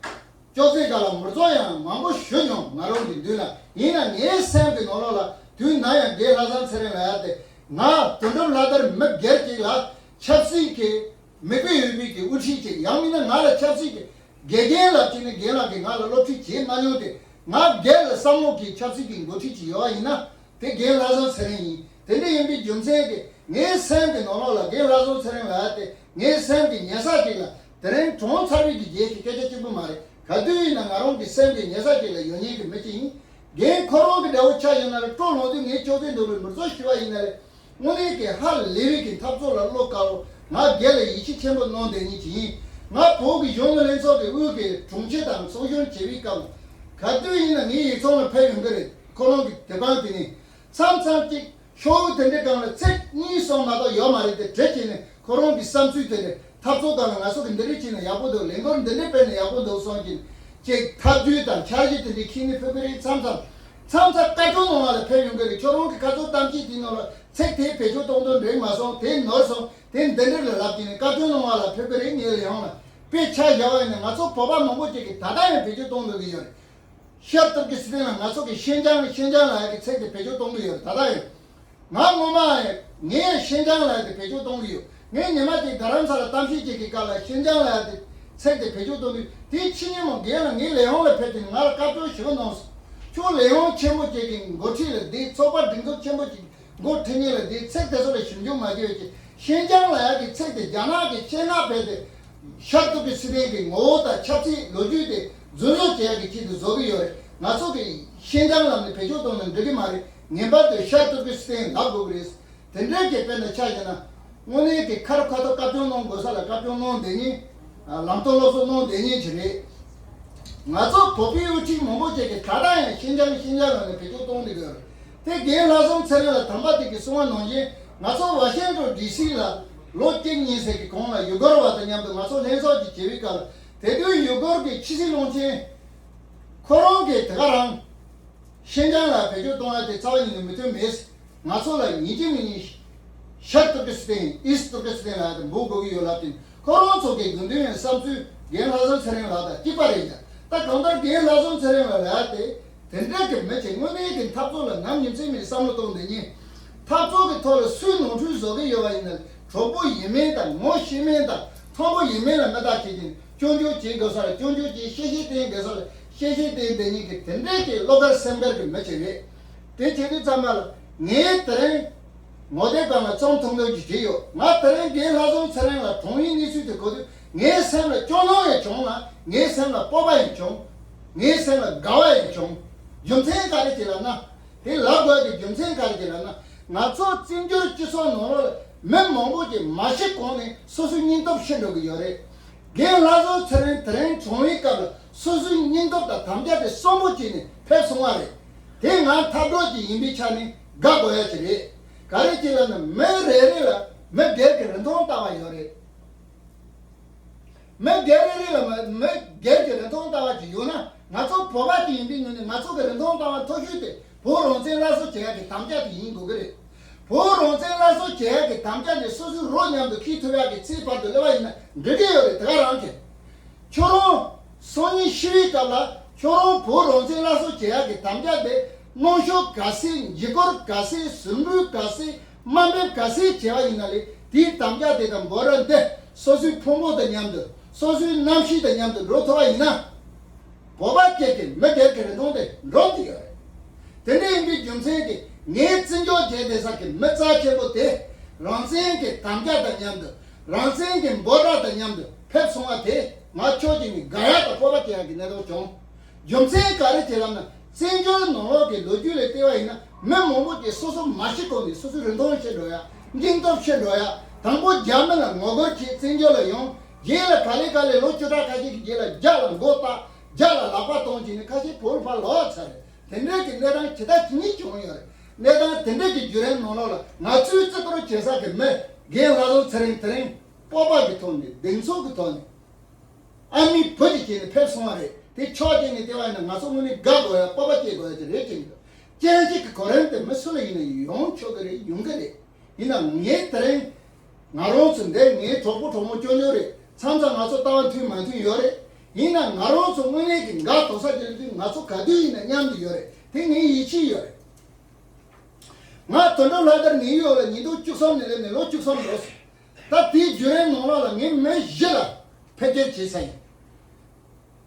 ཅོག་ཙེ་སྒང་ལ་མི་རྫོགས་ཡང་མང་པོ་ཞུ་མྱོང་། ང་རང་གི་མདུན་ལ། ཡིན་ན་ངའི་སེམས་ཀྱི་ནང་ལོགས་ལ་དུས་ནམ་ཡང་རྒན་ལྷག་བསམ་ཚེ་རིང་ལབ་ཡ་དེ། ང་དོན་གྲུབ་ལྷ་དར་མི་སྒེར་ཅིག་ལ་ཆབ་སྲིད་ཀྱི་མིག་དཔེ་ཡོད་པའི་གི་དབུ་ཁྲིད་ཅིག། ཡང་མིན་ན་ང་ལ་ཆབ་སྲིད་ཀྱི་དགེ་རྒན་ལབ་བྱས་ནས་རྒན་ལགས་ཀྱིས་ང་ལ་སློབ་ཁྲིད་བྱེད་མ་མྱོང་སྟེ། ང་སྒེར་ལ་བསམ་བློ་གི་ཆབ་སྲིད་ཀྱི་འགོ་ཁྲིད་ཅིག་ཡོད་པ་ཡིན་ན། དེ་རྒན་ལྷག་བསམ་ཚེ་རིང་ཡིན། དེ་འདྲ་ཡིན་པའི་རྒྱུ་མཚན་གྱིས་ངའི་སེམས་ཀྱི་ནང་ལོགས་ལ་རྒན་ལྷག་བསམ་ཚེ་རིང་ལབ་ཡ་དེ་ངའི་སེམས་ཀྱི་ཉེ་ས་ཅིག་ལ། དེ་རིང་གྲོངས་ཚར་བའི་གི་རྗེས་ཀྱི་སྐད་ཆ་གཅིག་པུ་མ་རེད། ག་དུས་ཡིན་ན་ང་རང་གི་སེམས་ཀྱི་ཉེ་ས་ཅིག་ལ་ཡོད་མཁན་གྱི་མི་ཅིག་ཡིན། རྒན་ཁོ་རང་གི་འདྲ་བོ་ཆ་བཞག་ན་རེད། སྤྲོ་ལངས་དུས་ངའི་ཅོག་ཙེ་མདུན་ལ་མི་རྫོགས་ཞུ་བ་ཡིན་ན་རེད། དངོས་གནས་ཀྱི་ཧ་ལས་པའི་གི་འཐབ་རྩོད་ལ་བློ་དཀར་བོ། ང་སྒེར་ལ་ཡིད་ཆེས་ཆེན་པོ་གནང་བསྡད་མཁན་ཅིག་ཡིན། ང་བོད་ཀྱི་གཞོན་ནུ་ལྷན་ཚོགས་ཀྱི་དབུས་ཀྱི་དྲུང་ཆེ་དང་ཚོགས་གཞོན་བྱེད་པའི་སྐབས། ག་དུས་ཡིན་ན་ངའི་ཡིག་ཚང་ལ་ཕེབས་ཡོང་གི་རེད། ཁོ་རང་གི་དེབ་ཁང་དེ་ནས། མཚམས་མཚམས་ཅིག་ཤོག་བུ་དེ་འདྲའི་སྒང་ལ་ཚིག་གཉིས་གསུམ་མ་གཏོགས་ཡོད་མ་རེད་དེ། དེ་བྱས་ནས་ཁོ་རང་གི་བསམ་ཚུལ་དེ་རེད། འཐབ་རྩོད་སྒང་ལ་ང་ཚོ་གི་འདི་འདྲ་བྱས་ན་ཡག་པོ་འདུག་ལས་འགུལ་འདི་འདྲ་སྤེལ་ན་ཡག་པོ་འདུག་གསུངས་ཀྱིན་ཅིག་ཐབས་ཇུས་དང་འཆར་གཞི་དེ་འདྲའི་ཁྱེར་ནས་ཕེབས་ཀྱི་རེད། མཚམས་མཚམས་མཚམས་མཚམས་བཀའ་བཀྱོན་གནང་བ་ལ་ཕེབས་ཡོང་གི་རེད། ཁྱོད་རང་གི་ཁ་ཚོན་གཏམ་བཤད་དེའི་ནང་ལ་ཚིག་དེ་བེད་སྤྱོད་གཏོང་དོན་འགྲིག་མ་སོང་། དེ་ནོར་སོང་། དེ་འདི་འདྲ་ལ་ལབ་ཀྱིན་བཀའ་བཀྱོན་གནང་བ་ལ་ཕེབས་ཀྱི་རེད། ངའི་ལས་ཡོང་ལ་དཔེ་ཆ་བཞག་པ་ཡིན་ན་ང་ཚོ་བོད་པ་མང་པོ་ཅིག་གིས་ད་ལྟ་ཡང་བེད་སྤྱོད་གཏོང་འདོད་ཀྱི་ཡོད་རེད། ཤར་ཏུར་ཀི་སི་ཐན་ལ་ང་ཚོ་གི་ཤིན་ཅང་ཤིན་ཅང་ལབ་ཡག་གི་ཚིག་དེ་བེད་སྤྱོད་གཏོང་གི་ཡོད་རེད། ད་ལྟ་ཡང་ང་ངོ་མ་ངས་ཤིན་ཅང་ལབ་ཡག་དེ་བེད་སྤྱོད་གཏོང་གི་ཡོད། ངས་ཉི་མ་དེ་རྡ་རམ་ས་ལ་གཏམ་བཤད་བྱེད་ཀྱི་སྐབས་ལ་ཤིན་ཅང་ལབ་ཡག་དེ་ཚིག་དེ་བེད་སྤྱོད་གཏོང་གི་ཡོད། དེའི་ཕྱི་ཉིན་མོ་རྒན་ལགས་ངའི་ལས་ཁུངས་ལ་ཕེབས་ཏེ་ང་ལ་བཀའ་བཀྱོན་ཞུ་གནང་སོང་། ཁྱོད་ལས་ཁུངས་ཆེན་པོ་ཅིག་གི་འགོ་ཁྲིད་ལ་བསྡད། ཚོགས་པ་སྒྲིག་འཛུགས་ཆེན་པོ་ཅིག་འགོ་ཁྲིད་མཁན་ལ་བསྡད། ཚིག་དེ་ཚོ་ལ་ཞིབ་འཇུག་མ་བྱས་པ་བྱས། ཤིན་ཅང་ལབ་ཡག་གི་ཚིག་དེ་རྒྱ་ནག་གི་སྤྱན་ལྔ་ཕེབས་ཏེ། ཤར་ཏུར་ཀི་སི་ཐན་གྱི་ངོ་བོ་དང་ཆབ་སྲིད་ལོ་རྒྱུས་དེ་རྫུན་བཟོ་བྱེད་ཡག་གི་ཆེད་དུ་བཟོ་གི་ཡོད་རེད། ང་ཚོ་གིས་ཤིན་ཅང་ལབ་ནས་བེད་སྤྱོད་གཏོང་ན་འགྲིག་གི་མ་རེད། ངེས་པར་དུ་ཤར་ཏུར་ཀི་སི་ཐན་ལབ་དགོས་ཀྱི་རེད། དེ་འདྲའི་གི་དཔེར་ན་ཆ་བཞག་ན། དངོས་གནས་ཀྱི་ཁ་རུ་ཁ་ཐུག་བཀའ་བཀྱོན་གནང་དགོས་ས་ལ་བཀའ་བཀྱོན་གནང་བསྡད་མཁན། ལམ་སྟོན་སློབ་གསོ་གནང་བསྡད་མཁན་ཅིག་རེད། ང་ཚོ་བོད་པའི་དབུ་ཁྲིད་མང་པོ་ཅིག་གིས་ད་ལྟ་ཡང་ཤིན་ཅང་ཤིན་ཅང་ལབ་ནས་བེད་སྤྱོད་གཏོང་བསྡད་ཀྱི་ཡོད་རེད། དེ་རྒན་ལྷག་བསམ་ཚེ་རིང་ལགས་དམ་པ་དེ་གིས་གསུངས་པ་ནང་བཞིན་ང་ཚོ་ཝ་ཤིང་ཊོན་ཌི་སི་ལ་ལོ་གཅིག་གཉིས་ཙམ་གྱི་གོང་ལ་ཡུ་གུར་བ་དང་མཉམ་དུ་ང་ཚོ་ལྷན་ཚོགས་ཅིག་བྱེད་པའི་སྐབས་ལ། དེ་དུས་ཡུ་གུར་གྱི་ཕྱི་སྲིད་བློན་ཆེན་ཁོ་རང་གིས་དེ་ག་རང་ཤིན་ཅང་ལ་བེད་སྤྱོད་གཏོང་ཡག་དེ་རྩ་བ་ཉིད་ནས་མི་མཐུན་མེད། ང་ཚོ་ལ་ཡིན་གཅིག་མིན་གཉིས་ཤར་ཏུར་ཀི་སི་ཐན། ཨིསྟ་ཏུར་ཀི་སི་ཐན་ལབ་ཡག་དེ་འབོད་དགོས་ཀྱི་ཡོད་ལབ་དེ། ཁོ་རང་ཚོ་གི་དགོས་འདུན་ཡང་བསམ་ཚུལ་རྒན་ལྷག་བསམ་ཚེ་རིང་ལགས་དང་གཅིག་པ་རེད་ཀྱང་། ད་གང་ལྟར་རྒན་ལྷག་བསམ་ཚེ་རིང་ལགས་ལབ་ཡག་དེ་དེ་འདྲ་གི་མི་ཅིག་དངོས་གནས་ཀྱི་འཐབ་རྩོད་ལ་ནམ་ཉིན་མཚན་མེད་བསམ་བློ་གཏོང་བསྡད་མཁན། འཐབ་རྩོད་ཀྱི་ཐོག་ལ་སུས་ནོར་འཁྲུལ་བཟོ་གི་ཡོད་པ་ཡིན་ན། གྲོགས་པོ་ཡིན་མིན་དང་ངོ་ཤེས་མིན་དང་མཐོན་པོ་ཡིན་མིན་ལ་མི་བལྟ་བྱེད་ཀྱིན། སྐྱོན་བརྗོད་བྱེད་དགོས་ས་ལ་སྐྱོན་བརྗོད་བྱེད། གཤེ་གཤེ་བསྟན་དགོས་ས་ལ་གཤེ་གཤེ་བསྟན་བསྡད་མཁན་གྱི་དེ་འདྲའི་གི་བློ་དཀར་སེམས་དཀར་གྱི་མི་ཅིག་རེད། དེ་བྱེད་དུས་ཙམ་པ་ལ་ངས་དེ་རིང་ངོ་དེབ་སྒང་ལ་རྩོམ་ཐུང་ཐུང་ཅིག་བྲིས་ཡོད། ང་དེ་རིང་རྒན་ལྷག་བསམ་ཚེ་རིང་ལ་དྲང་བའི་གནས་ཚུལ་དེ་གོ་དུས་ངའི་སེམས་ལ་སྐྱོ་སྣང་ཡང་བྱུང་ལ། ངའི་སེམས་ལ་སྤོབས་པ་ཡང་བྱུང་། ངའི་སེམས་ལ་དགའ་བ་ཡང་བྱུང་། རྒྱུ་མཚན་ག་རེ་ཅིག་ལབ་ན། དེ་ལབ་དགོས་ཀྱི་རྒྱུ་མཚན་ག་རེ་ཅིག་ལབ་ན། ང་ཚོ་བཙན་བྱོལ་སྤྱི་ཚོགས་ནང་ལོགས་ལ་མི་མང་པོ་ཅིག་མ་ཤི་གོང་ནས་སོ་སོའི་སྙིང་སྟོབས་ཤི་འགྲོ་གི་ཡོད་རེད། རྒན་ལྷག་བསམ་ཚེ་རིང་དེ་རིང་གྲོངས་པའི་སྐབས་ལ་སོ་སོའི་སྙིང་སྟོབས་དང་དམ་བཅའ་དེ་གསོན་པོ་བྱས་ནས་ཕེབས་སོང་བ་རེད། དེ་ང་འཐབ་གྲོགས་ཅིག་ཡིན་པའི་ཆ་ནས་དགའ་དགོས་ཡ་ཅིག་རེད། ག་རེ་ཅིག་ལབ་ན་མི་རེ་རེ་ལ་མི་སྒེར་གྱི་རིན་ཐང་ལྟ་བ་ཡོད་རེད། མི་སྒེར་རེ་རེ་ལ་མི་མི་སྒེར་གྱི་རིན་ཐང་ལྟ་བ་ཅིག་ཡོད་ན། ང་ཚོ་བོད་པ་ཅིག་ཡིན་པའི་ངོས་ནས་ང་ཚོ་གི་རིན་ཐང་ལྟ་བ་མཐོ་ཤོས་དེ་བོད་རང་བཙན་སླར་གསོ་བྱེད་ཡག་གི་དམ་བཅའ་དེ་ཡིན་དགོས་ཀྱི་རེད། བོད་རང་བཙན་སླར་གསོ་བྱེད་ཡག་གི་དམ་བཅའ་དེ་སོ་སོའི་རོ་མཉམ་དུ་འཁྱེར་ཐུབ་ཡག་གི་ཚེ་བར་དུ་སླེབས་པ་ཡིན་ན་འགྲིག་གི་ཡོད་རེད། དེ་ག་རང་གི། ཁྱོད་རང་སང་ཉིན་ཤི་བའི་སྐབས་ལ་ཁྱོད་རང་བོད་རང་བཙན་སླར་གསོ་བྱེད་ཡག་གི་དམ་བཅའ་དེ་གནོན་ཤུགས་ག་ཚད། འཇིགས་སྐུལ་ག་ཚད། ཟུར་འབུད་ག་ཚད། དམའ་འབེབས་ག་ཚད་བྱས་པ་ཡིན་ན་ལས་དེའི་དམ་བཅའ་དེ་དང་འབོད་སྒྲ་འདི་སོ་སོའི་ཕུང་པོ་དང་མཉམ་དུ། སོ་སོའི་རྣམ་ཤེས་དང་མཉམ་དུ་འགྲོ་ཐུབ་པ་ཡིན་ན། བོད་པ་སྐད་ཀྱི་མི་སྒེར་གྱི་རིན་ཐང་དེ་འགྲོ་གི་ཡོད་རེད། དེ་འདྲ་ཡིན་པའི་རྒྱུ་མཚན་གྱིས་ངས་བཙན་བྱོལ་བྱས་བསྡད་ས་གི་མི་རྩ་ཆེན་པོ་དེ་རང་བཙན་གྱི་དམ་བཅའ་དང་མཉམ་དུ། རང་བཙན་གྱི་འབོད་སྒྲ་དང་མཉམ་དུ་ཕེབས་སོང་བ་དེ་ང་ཕྱོགས་གཅིག་ནས་དགའ་ཡག་དང་སྤོབས་པ་སྐྱེ་ཡག་གི་གནས་སྟངས་བྱུང་། རྒྱུ་མཚན་ག་རེ་བྱས་ལབ་ན། བཙན་བྱོལ་ནང་ལོགས་ཀྱི་ལོ་རྒྱུས་ལ་བལྟས་པ་ཡིན་ན་མི་མང་པོ་ཅིག་སོ་སོ་མ་ཤི་གོང་ནས་སོ་སོའི་རིན་ཐང་ཤི་འགྲོ་ཡ། སྙིང་སྟོབས་ཤི་འགྲོ་ཡ། དང་པོ་རྒྱ་མི་ལ་ངོ་རྒོལ་བྱས་བཙན་བྱོལ་ལ་ཡོང་། རྗེས་ལ་ག་ལེ་ག་ལེ་ལོ་བཅུ་ཕྲག་ཁ་ཤས་ཀྱི་རྗེས་ལ་རྒྱ་ལ་མགོ་བཏགས། རྒྱ་ལ་ལག་པ་གཏོང་བྱས་ནས་ཁ་ཤས་བོད་ལ་ཕར་ལོག་ཚར་རེད། དེ་འདྲའི་གི་གནས་སྟངས་ཇི་ལྟར་ཇི་སྙེད་བྱུང་ཡོད་རེད། གནས་སྟངས་དེ་འདྲའི་གི་བརྒྱུད་རིམ་ནང་ལོགས་ལ་ང་ཚོའི་བརྩི་བཀུར་བྱེད་ས་གི་མི་རྒན་ལྷག་བསམ་ཚེ་རིང་དེ་རིང་སྤོབས་པ་གི་ཐོག་ནས་གདེང་ཚོད་ཀྱི་ཐོག་ནས། ཨ་མའི་བུ་དེ་བྱས་ནས་ཕེབས་སོང་བ་རེད། དེ་ཕྱོགས་གཅིག་ནས་བལྟས་པ་ཡིན་ན་ང་ཚོ་དངོས་གནས་དགའ་དགོས་ཡ། སྤོབས་པ་སྐྱེ་དགོས་ཡ་དེ་རེད་ཅེས་ནས། སྤྱན་གཅིག་གི་གོ་རིམ་དེ་མི་སུ་ལ་ཡིན་ན་ཡོང་ཆོག་གི་རེད། ཡོང་གི་རེད། ཡིན་ནའང་ངས་དེ་རིང་ང་རང་ཚོ་འདི་ངའི་གྲོགས་པོ་གྲོགས་མོ་སྐྱོ་སྐྱོ་རེད། མཚམས་མཚམས་ང་ཚོ་ལྟ་བ་མཐུན་མ་མཐུན་ཡོད་རེད། ཡིན་ནའང་ང་རང་ཚོ་དངོས་གནས་ཀྱི་འགའ་དོག་ས་ཅིག་ལ་དུས་ང་ཚོ་ག་དུས་ཡིན་ན་མཉམ་དུ་ཡོད་རེད། དེ་ངའི་ཡིད་ཆེས་ཡོད་རེད། ང་དོན་གྲུབ་ལྷ་དར་ནིའུ་ཡོག་ལ་ཉིས་སྟོང་བཅུ་གསུམ་ནས་སླེབས་ནས་ལོ་བཅུ་གསུམ་འགྲོ་སོང་། ད་དེའི་བརྒྱུད་རིམ་ནང་ལོགས་ལ་ངས་མི་བཞི་ལ་ཕེབས་སྐྱེལ་བྱས་ཚར་ཡིན།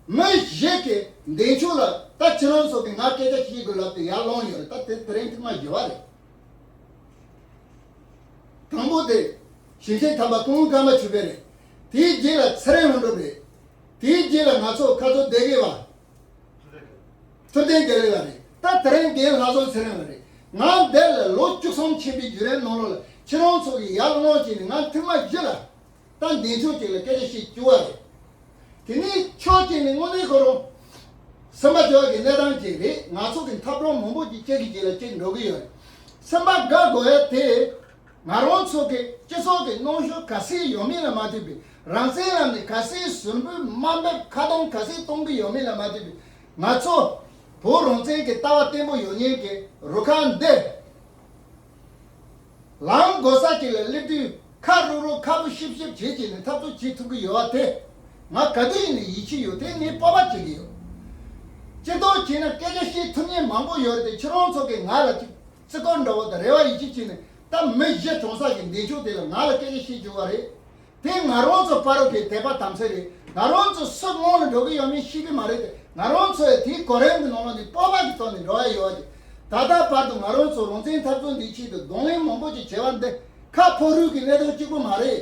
མི་བཞི་གི་འདས་མཆོད་ལ་ད་ཁྱེད་རང་ཚོ་གིས་ང་སྐད་ཆ་བཤད་དགོས་ལབ་སྟེ་ཡར་ལངས་ཡོད་རེད། ད་དེ་དེ་རིང་ཐེངས་མ་བཞི་པ་རེད། དང་པོ་དེ་ཞིང་ཆེན་ཐམ་པ་ཀུན་དགའ་མ་ཆོས་འཕེལ་རེད། དེའི་རྗེས་ལ་ཚེ་རིང་ལྷུན་གྲུབ་རེད། དེའི་རྗེས་ལ་ང་ཚོ་ཁ་ཚོ་སྡེ་དགེ་བ། ཐུབ་བསྟན་དགེ་ལེགས་ལགས་རེད། ད་དེ་རིང་རྒན་ལྷག་བསམ་ཚེ་རིང་ལགས་རེད། ང་འདིར་ལ་ལོ་བཅུ་གསུམ་ཕྱིན་པའི་བརྒྱུད་རིམ་ནང་ལོགས་ལ་ཁྱེད་རང་ཚོ་གིས་ཡར་ལངས་བྱས་ནས་ང་ཐེངས་མ་བཞི་ལ་ད་འདས་མཆོད་ཅིག་ལ་སྐད་ཆ་བཤད་བཅུག་པ་རེད། དེ་ནས་ཕྱོགས་གཅིག་ནས་དངོས་གནས་ཁོ་རང་སེམས་པ་སྐྱོ་བ་གི་གནས་སྟངས་ཅིག་རེད། ང་ཚོ་གི་འཐབ་གྲོགས་མང་པོ་ཅིག་གཅིག་གིས་གཅིག་ལ་གཅིག་འགྲོ་གི་ཡོད་རེད། སེམས་པ་དགའ་དགོས་ཡ་དེ། ང་རང་ཚོ་གི་སྤྱི་ཚོགས་ཀྱི་གནོན་ཤུགས་ག་ཚད་ཡོད་མིན་ལ་མ་ལྟོས་པའི། རང་བཙན་ལམ་ནས་ག་ཚད་ཟུར་འབུད་དམའ་འབེབས་ཁ་གཏོང་ག་ཚད་གཏོང་གི་ཡོད་མིན་ལ་མ་ལྟོས་པའི། ང་ཚོ་བོད་རང་བཙན་གྱི་ལྟ་བ་བརྟན་པོ་ཡོད་མཁན་གྱི་རུ་ཁག་འདི། ལམ་གོ་ས་གཅིག་ལ་སླེབས་དུས་ཁ་རུབ་རུབ་ཁ་སྤུ་ཤིབ་ཤིབ་བྱེད་བྱེད་ནས་འཐབ་རྩོད་བྱེད་ཐུབ་ཀྱི་ཡོད་པ་དེ། ང་ག་དུས་ཡིན་ནའི་ཡིད་ཆེས་ཡོད། དེ་ངས་སྤོབས་པ་བྱེད་ཀྱི་ཡོད། སྤྱིར་བཏང་བྱས་ན་སྐད་ཆ་བཤད་ཐུབ་མཁན་མང་པོ་ཡོད་རེད་དེ། ཁྱེད་རང་ཚོ་གིས་ང་ལ་ཅིག་བརྩི་བཀུར་འདྲ་བོ་དང་རེ་བ་ཡིད་ཆེས་བྱས་ནས། ད་མི་གཞི་གྲོངས་ས་ཀྱི་འདས་མཆོད་དེ་ལ་ང་ལ་སྐད་ཆ་བཤད་བཅུག་པ་རེད། དེ་ང་རང་ཚོ་བར་གྱི་དད་པ་དམ་ཚིག་རེད། ང་རང་ཚོ་སུ་སྔོན་ལ་འགྲོ་གི་ཡོད་མེད་ཤེས་ཀྱི་མ་རེད་དེ། ང་རང་ཚོས་དེའི་གོ་རིམ་གྱི་ནང་ལ་ནི་སྤོབས་པ་གི་ཐོག་ནས་འགྲོ་ཡ་ཡོད་པ་དེ། ད་ལྟ་བར་དུ་ང་རང་ཚོ་རང་བཙན་འཐབ་རྩོད་འདིའི་ཆེད་དུ་གདོང་ལེན་མང་པོ་ཅིག་བྱས་པ་འདི་ཁ་ཕོ་རུས་ཀྱི་གནད་དོན་གཅིག་པུ་མ་རེད།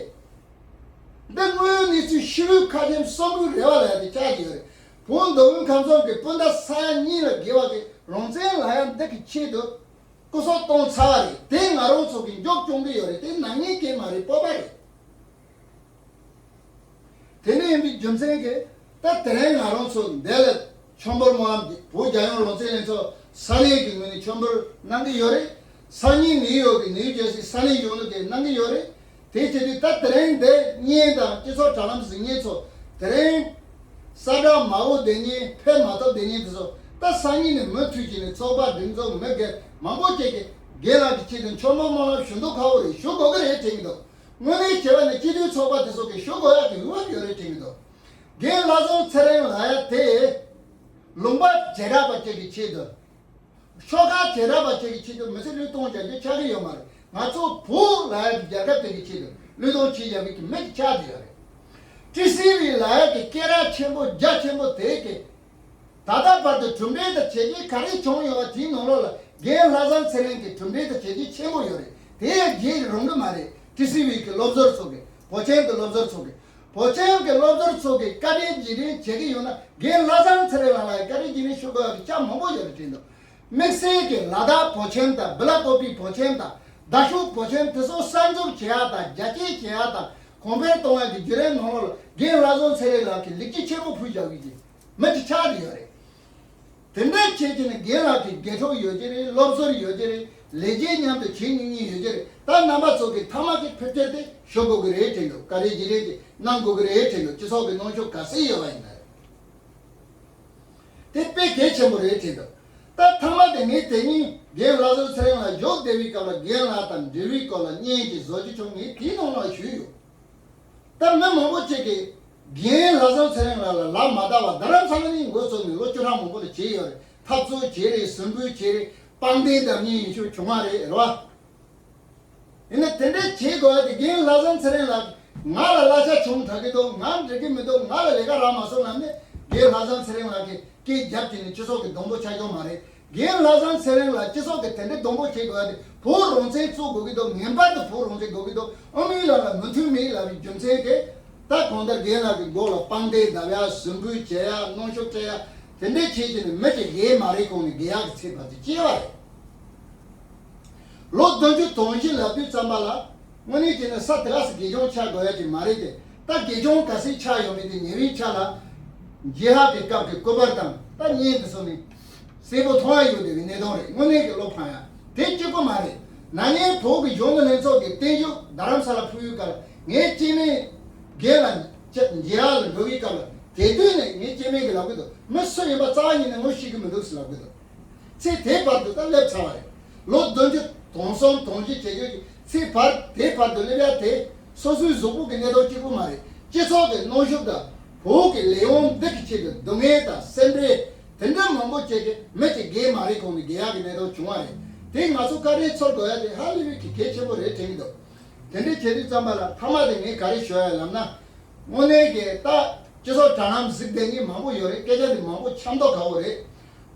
འདི་དངོས་ཡོད་གནས་ཚུལ་ཤི་བོའི་ཁ་ཆེམས་གསོན་པོའི་རེ་བ་ལ་ཡ་དེ་ཆགས་ཀྱི་ཡོད་རེད། བོད་མདོ་དབུས་ཁམས་གསུམ་གྱི་སྤུན་ཟླ་ས་ཡ་གཉིས་ལ་བརྒལ་བ་གི་རང་བཙན་ལ་ཡ་འདི་གི་ཆེད་དུ། སྐུ་སྲོག་གཏོང་ཚར་བ་རེད། དེ་ང་རང་ཚོ་གི་མགྱོགས་སྐྱོང་གི་ཡོད་རེད། དེ་ནག་ཉེས་ཀྱི་མ་རེད། སྤོབས་པ་རེད། དེ་འདྲ་ཡིན་པའི་རྒྱུ་མཚན་གྱིས་ད་དེ་རིང་ང་རང་ཚོ་འདི་ལ་ཆོས་འབོར་སྨོན་ལམ་གྱི་བོད་རྒྱལ་ཡོངས་རང་བཙན་ལྷན་ཚོགས་ས་གནས་ཀྱི་ངོས་ནས་ཆོས་འབོར་གནང་གི་ཡོད་རེད། སང་ཉིན་ནིའུ་ཡོག་གི་ནིའུ་ཇར་སི་ས་གནས་གཞོན་ནུ་དེ་གནང་གི་ཡོད་རེད། དེ་བྱས་དུས་ད་དེ་རིང་འདི་བརྙན་དང་སྤྱི་ཚོགས་དྲ་ལམ་གཟིགས་མཁན་ཚོ། དེ་རིང་ས་བཀྲ་མ་འོངས་བསྡད་མཁན་ཕེབས་མ་ཐུབ་བསྡད་མཁན་དེ་ཚོ། ད་སང་ཉིན་ནས་མུ་མཐུད་བྱས་ནས་ཚོགས་པ་སྒྲིག་འཛུགས་མི་སྒེར་མང་པོ་ཅིག་གིས་རྒན་ལགས་ཀྱི་ཆེད་དུ་ཆོས་འབོར་སྨོན་ལམ་ཞུ་མདོག་ཁ་པོ་རེད། ཞུ་དགོས་ཀྱི་རེད་དྲན་གྱི་འདུག། དངོས་གནས་བྱས་པ་ནི་སྤྱི་འཐུས་ཚོགས་པ་དེ་ཚོ་གིས་ཞུ་དགོས་ཡག་གི་དབང་ཡོད་རེད་དྲན་གྱི་འདུག། རྒན་ལྷག་བསམ་ཚེ་རིང་ལགས་ཡ་དེ་ལུང་པ་བྱེ་བྲག་པ་ཅིག་གི་ཆེད་དུ། ཤོག་ཁག་བྱེ་བྲག་པ་ཅིག་གི་ཆེད་དུ་མི་ཚེ་བློས་གཏོང་བྱ་རྒྱུ་ཆགས་ཀྱི་ཡོད་མ་རེད། ང་ཚོ་བོད་ལ་ཡ་གི་རྒྱལ་ཁབ་དེ་གི་ཆེད་དུ་བློས་གཏོང་བྱེད་བཞག་པའི་གི་མི་གི་ཆགས་བསྡད་ཡོད་རེད། ཊི་སི་ཝི་ལ་ཡ་གི་སྐད་གྲགས་ཆེན་པོ་རྒྱ་ཆེན་པོ་དེ་གི། ད་ལྟ་བར་དུ་གྲུབ་འབྲས་དང་བྱས་རྗེས་ག་རེ་བྱུང་ཡོད་པ་དེའི་ནང་ལོགས་ལ་རྒན་ལྷག་བསམ་ཚེ་རིང་གི་གྲུབ་འབྲས་དང་བྱས་རྗེས་ཆེན་པོ་ཡོད་རེད། དེ་ཡང་བརྗེད་རུང་གི་མ་རེད། ཊི་སི་ཝི་གི་སློབ་ཟུར་ཚོ་གི། བོད་ཆེན་གི་སློབ་ཟུར་ཚོ་གི། བོད་ཆེན་གི་སློབ་ཟུར་ཚོ་གི་བཀའ་དྲིན་རྗེས་དྲན་བྱེད་ཀྱི་ཡོད་ན། རྒན་ལྷག་བསམ་ཚེ་རིང་ལགས་ལ་ཡང་བཀའ་དྲིན་རྗེས་དྲན་ཞུ་དགོས་ཡག་གི་ཆ་མང་པོ་ཡོད་རེད་དྲན་འདུག། དམིགས་བསལ་གྱི་ལ་དྭགས་བོད་ཆེན་དང་སྦི་ལ་ཀོ་པི་བོད་ཆེན་དང་རྡ་ཤོད་བོད་ཆེན་དེ་ཚོ་གསར་འཛུགས་བྱེད་ཡག་དང་རྒྱ་སྐྱེད་བྱེད་ཡག་དང་གོང་འཕེལ་གཏོང་ཡག་གི་བརྒྱུད་རིམ་ནང་ལོགས་ལ་རྒན་ལྷག་བསམ་ཚེ་རིང་ལགས་ཀྱིས་ལེགས་སྐྱེས་ཆེན་པོ་ཕུལ་བཞག་ཡོད་ཀྱི་མི་དེ་ཆགས་བསྡད་ཡོད་རེད། དེ་འདྲ་བྱས་ཀྱི་ནི་རྒན་ལགས་ཀྱི་དགེ་ཕྲུག་ཡོད་ཀྱི་རེད། སློབ་ཟུར་ཡོད་ཀྱི་རེད། ལས་བྱེད་མཉམ་དུ་བྱེད་མྱོང་མཁན་ཡོད་ཀྱི་རེད། ད་རྣམ་པ་ཚོ་གིས་ཐ་མག་གི་ཕེབས་སྐྱེལ་དེ་ཞུ་དགོས་ཀྱི་རེད་དྲན་འདུག། བཀའ་དྲིན་རྗེས་དྲན་དེ་གནང་དགོས་ཀྱི་རེད་དྲན་འདུག། སྤྱི་ཚོགས་ཀྱི་གནོན་ཤུགས་ག་ཚད་ཡོད་པ་ཡིན་ན་རེད། དེ་དཔེ་གལ་ཆེན་པོ་རེད་དྲན་འདུག། ད་ཐ་མ་དེ་ངས་དེ་ཉིན་རྒན་ལྷག་བསམ་ཚེ་རིང་ལགས་བཞུགས་བསྡད་པའི་སྐབས་ལ་རྒན་ལགས་དང་འབྲེལ་བའི་སྐོར་ལ་བརྙན་ཅིག་བཟོ་རྒྱུ་བྱུང་། ངས་དེའི་ནང་ལ་ཞུས་ཡོད། ད་མི་མང་པོ་ཅིག་གིས་རྒན་ལྷག་བསམ་ཚེ་རིང་ལགས་ལ་ལག་མ་བརྡབས་པ། རྡ་རམ་ས་ལ་ནས་འགོ་བཙུགས་ནས་ལོ་བཅུ་ཕྲག་མང་པོ་ལ་བྱས་ཡོད་རེད། འཐབ་རྩོད་བྱས་རེད། ཟུར་འབུད་བྱས་རེད། དཔང་རྟགས་འདྲ་མིན་ཡིན་ཆོག་བྱུང་བ་རེད། རེད་བ། ཡིན་ན་དེ་འདྲའི་བྱེད་དགོས་ཡ་དེ་རྒན་ལྷག་བསམ་ཚེ་རིང་ལགས་ང་ལ་གླ་ཆ་བྱུང་དྲག་གི་འདུག། ང་འགྲིག་གི་མི་འདུག། ང་ལ་ལས་ཀ་རག་མ་སོང་ལབ་ནས་རྒན་ལྷག་བསམ་ཚེ་རིང་ལགས་ཀྱིས་སྐད་རྒྱབ་བྱས་ནས་སྤྱི་ཚོགས་ཀྱི་སྡོང་པོ་ཆགས་ཀྱི་ཡོད་མ་རེད། རྒན་ལྷག་བསམ་ཚེ་རིང་ལགས་སྤྱི་ཚོགས་ཀྱི་དེ་འདྲའི་སྡོང་པོ་བྱེད་དགོས་ཡ་དེ། བོད་རང་བཙན་རྩོད་དགོས་ཀྱི་འདུག། ངེས་པར་དུ་བོད་རང་བཙན་དགོས་ཀྱི་འདུག། ཨ་མའི་ལགས་ལ་མོས་མཐུན་མེད་ལབ་པའི་རྒྱུ་མཚན་གྱིས། ད་གང་ལྟར་རྒན་ལགས་ཀྱི་མགོ་ལ་དཔང་རྟགས་བརྡབ་ཡ། ཟུར་འབུད་བྱེད་ཡ། གནོན་ཤུགས་སྤྲད་ཡ། དེ་འདྲའི་བྱེད་ཀྱི་ནི་མི་གཅིག་རྒས་མ་རེད་གོང་ནས་རྒས་ཡག་གི་ཚད་བར་དུ་སྐྱེལ་བ་རེད། ལོ་བདུན་ཅུ་དོན་བཞི་ལབ་དུས་ཙམ་པ་ལ། དངོས་གནས་བྱས་ན་ས་དེ་ག་སེ་དགེ་སྦྱོང་ཆགས་དགོས་ཡ་དེ་མ་རེད་དེ། ད་དགེ་སྦྱོང་ག་སེ་ཆགས་ཡོང་མིན་དེ་ཉེ་བའི་ཆར་ལ་རྒྱལ་ཡག་གི་སྐབས་ཀྱི་སྐུ་པར་དང་ད་བརྙན་དེ་ཚོ་ནི་གསལ་པོ་མཐོང་ཡ་ཡོད་བསྡད་པའི་གནས་སྟངས་རེད། དངོས་གནས་ཀྱི་བློ་ཕམ་ཡ་དེ་གཅིག་པུ་མ་རེད། ན་ནིང་བོད་ཀྱི་གཞོན་ནུ་ལྷན་ཚོགས་ཀྱི་བརྟན་བཞུགས་རྡ་རམ་ས་ལ་ཕུལ་བའི་སྐབས་ལ། ངའི་སྐྱེ་དམན་རྒན་ལགས་མཇལ་ཡག་ལ་འགྲོ་བའི་སྐབས་ལ། དེ་དུས་ནས་ངའི་སྐྱེ་དམན་གྱིས་ལབ་ཀྱི་འདུག། མི་སུ་ཡིན་པ་རྩ་བ་ཉིད་ནས་ངོ་ཤེས་ཀྱི་མི་འདུག་ཟེར་ལབ་ཀྱི་འདུག། ཚེ་དེ་བར་དུ་ད་སླེབས་ཚར་བ་རེད། ལོ་བདུན་ཅུ་དོན་གསུམ་དོན་བཞི་བྱེད་རྒྱུ་གི་ཚེ་བར་དེ་བར་དུ་སླེབས་ཡ་དེ་སོ་སོའི་གཟུགས་པོ་གི་གནས་སྟངས་གཅིག་པུ་མ་རེད། སྤྱི་ཚོགས་ཀྱི་གནོན་ཤུགས་དང་བོད་ཀྱི་ལས་དབང་འདི་གི་ཆེད་དུ་སྡུག་བསྔལ་དང་སེམས་ཁྲལ་དེ་འདྲ་མང་པོ་བྱེད་ཀྱི་མི་གཅིག་རྒས་མ་རེད་གོང་ནས་རྒས་ཡག་གི་གནས་སྟངས་བྱུང་བ་རེད། དེ་ང་ཚོ་བཀའ་དྲིན་ཚོར་དགོས་ཡ་དེ་ཧ་ལས་པའི་གི་གལ་ཆེན་པོ་རེད་དྲན་གྱི་འདུག། དེ་འདྲ་བྱེད་དུས་ཙམ་པ་ལ་ཐ་མ་དེ་ངས་ག་རེ་ཞུ་ཡ་ལབ་ན། དངོས་གནས་ཀྱི་ད་སྤྱི་ཚོགས་དྲ་ལམ་གཟིགས་བསྡད་མཁན་མང་པོ་ཡོད་རེད། སྐད་ཆ་འདི་མང་པོ་ཆབ་མདོ་ཁ་བོ་རེད།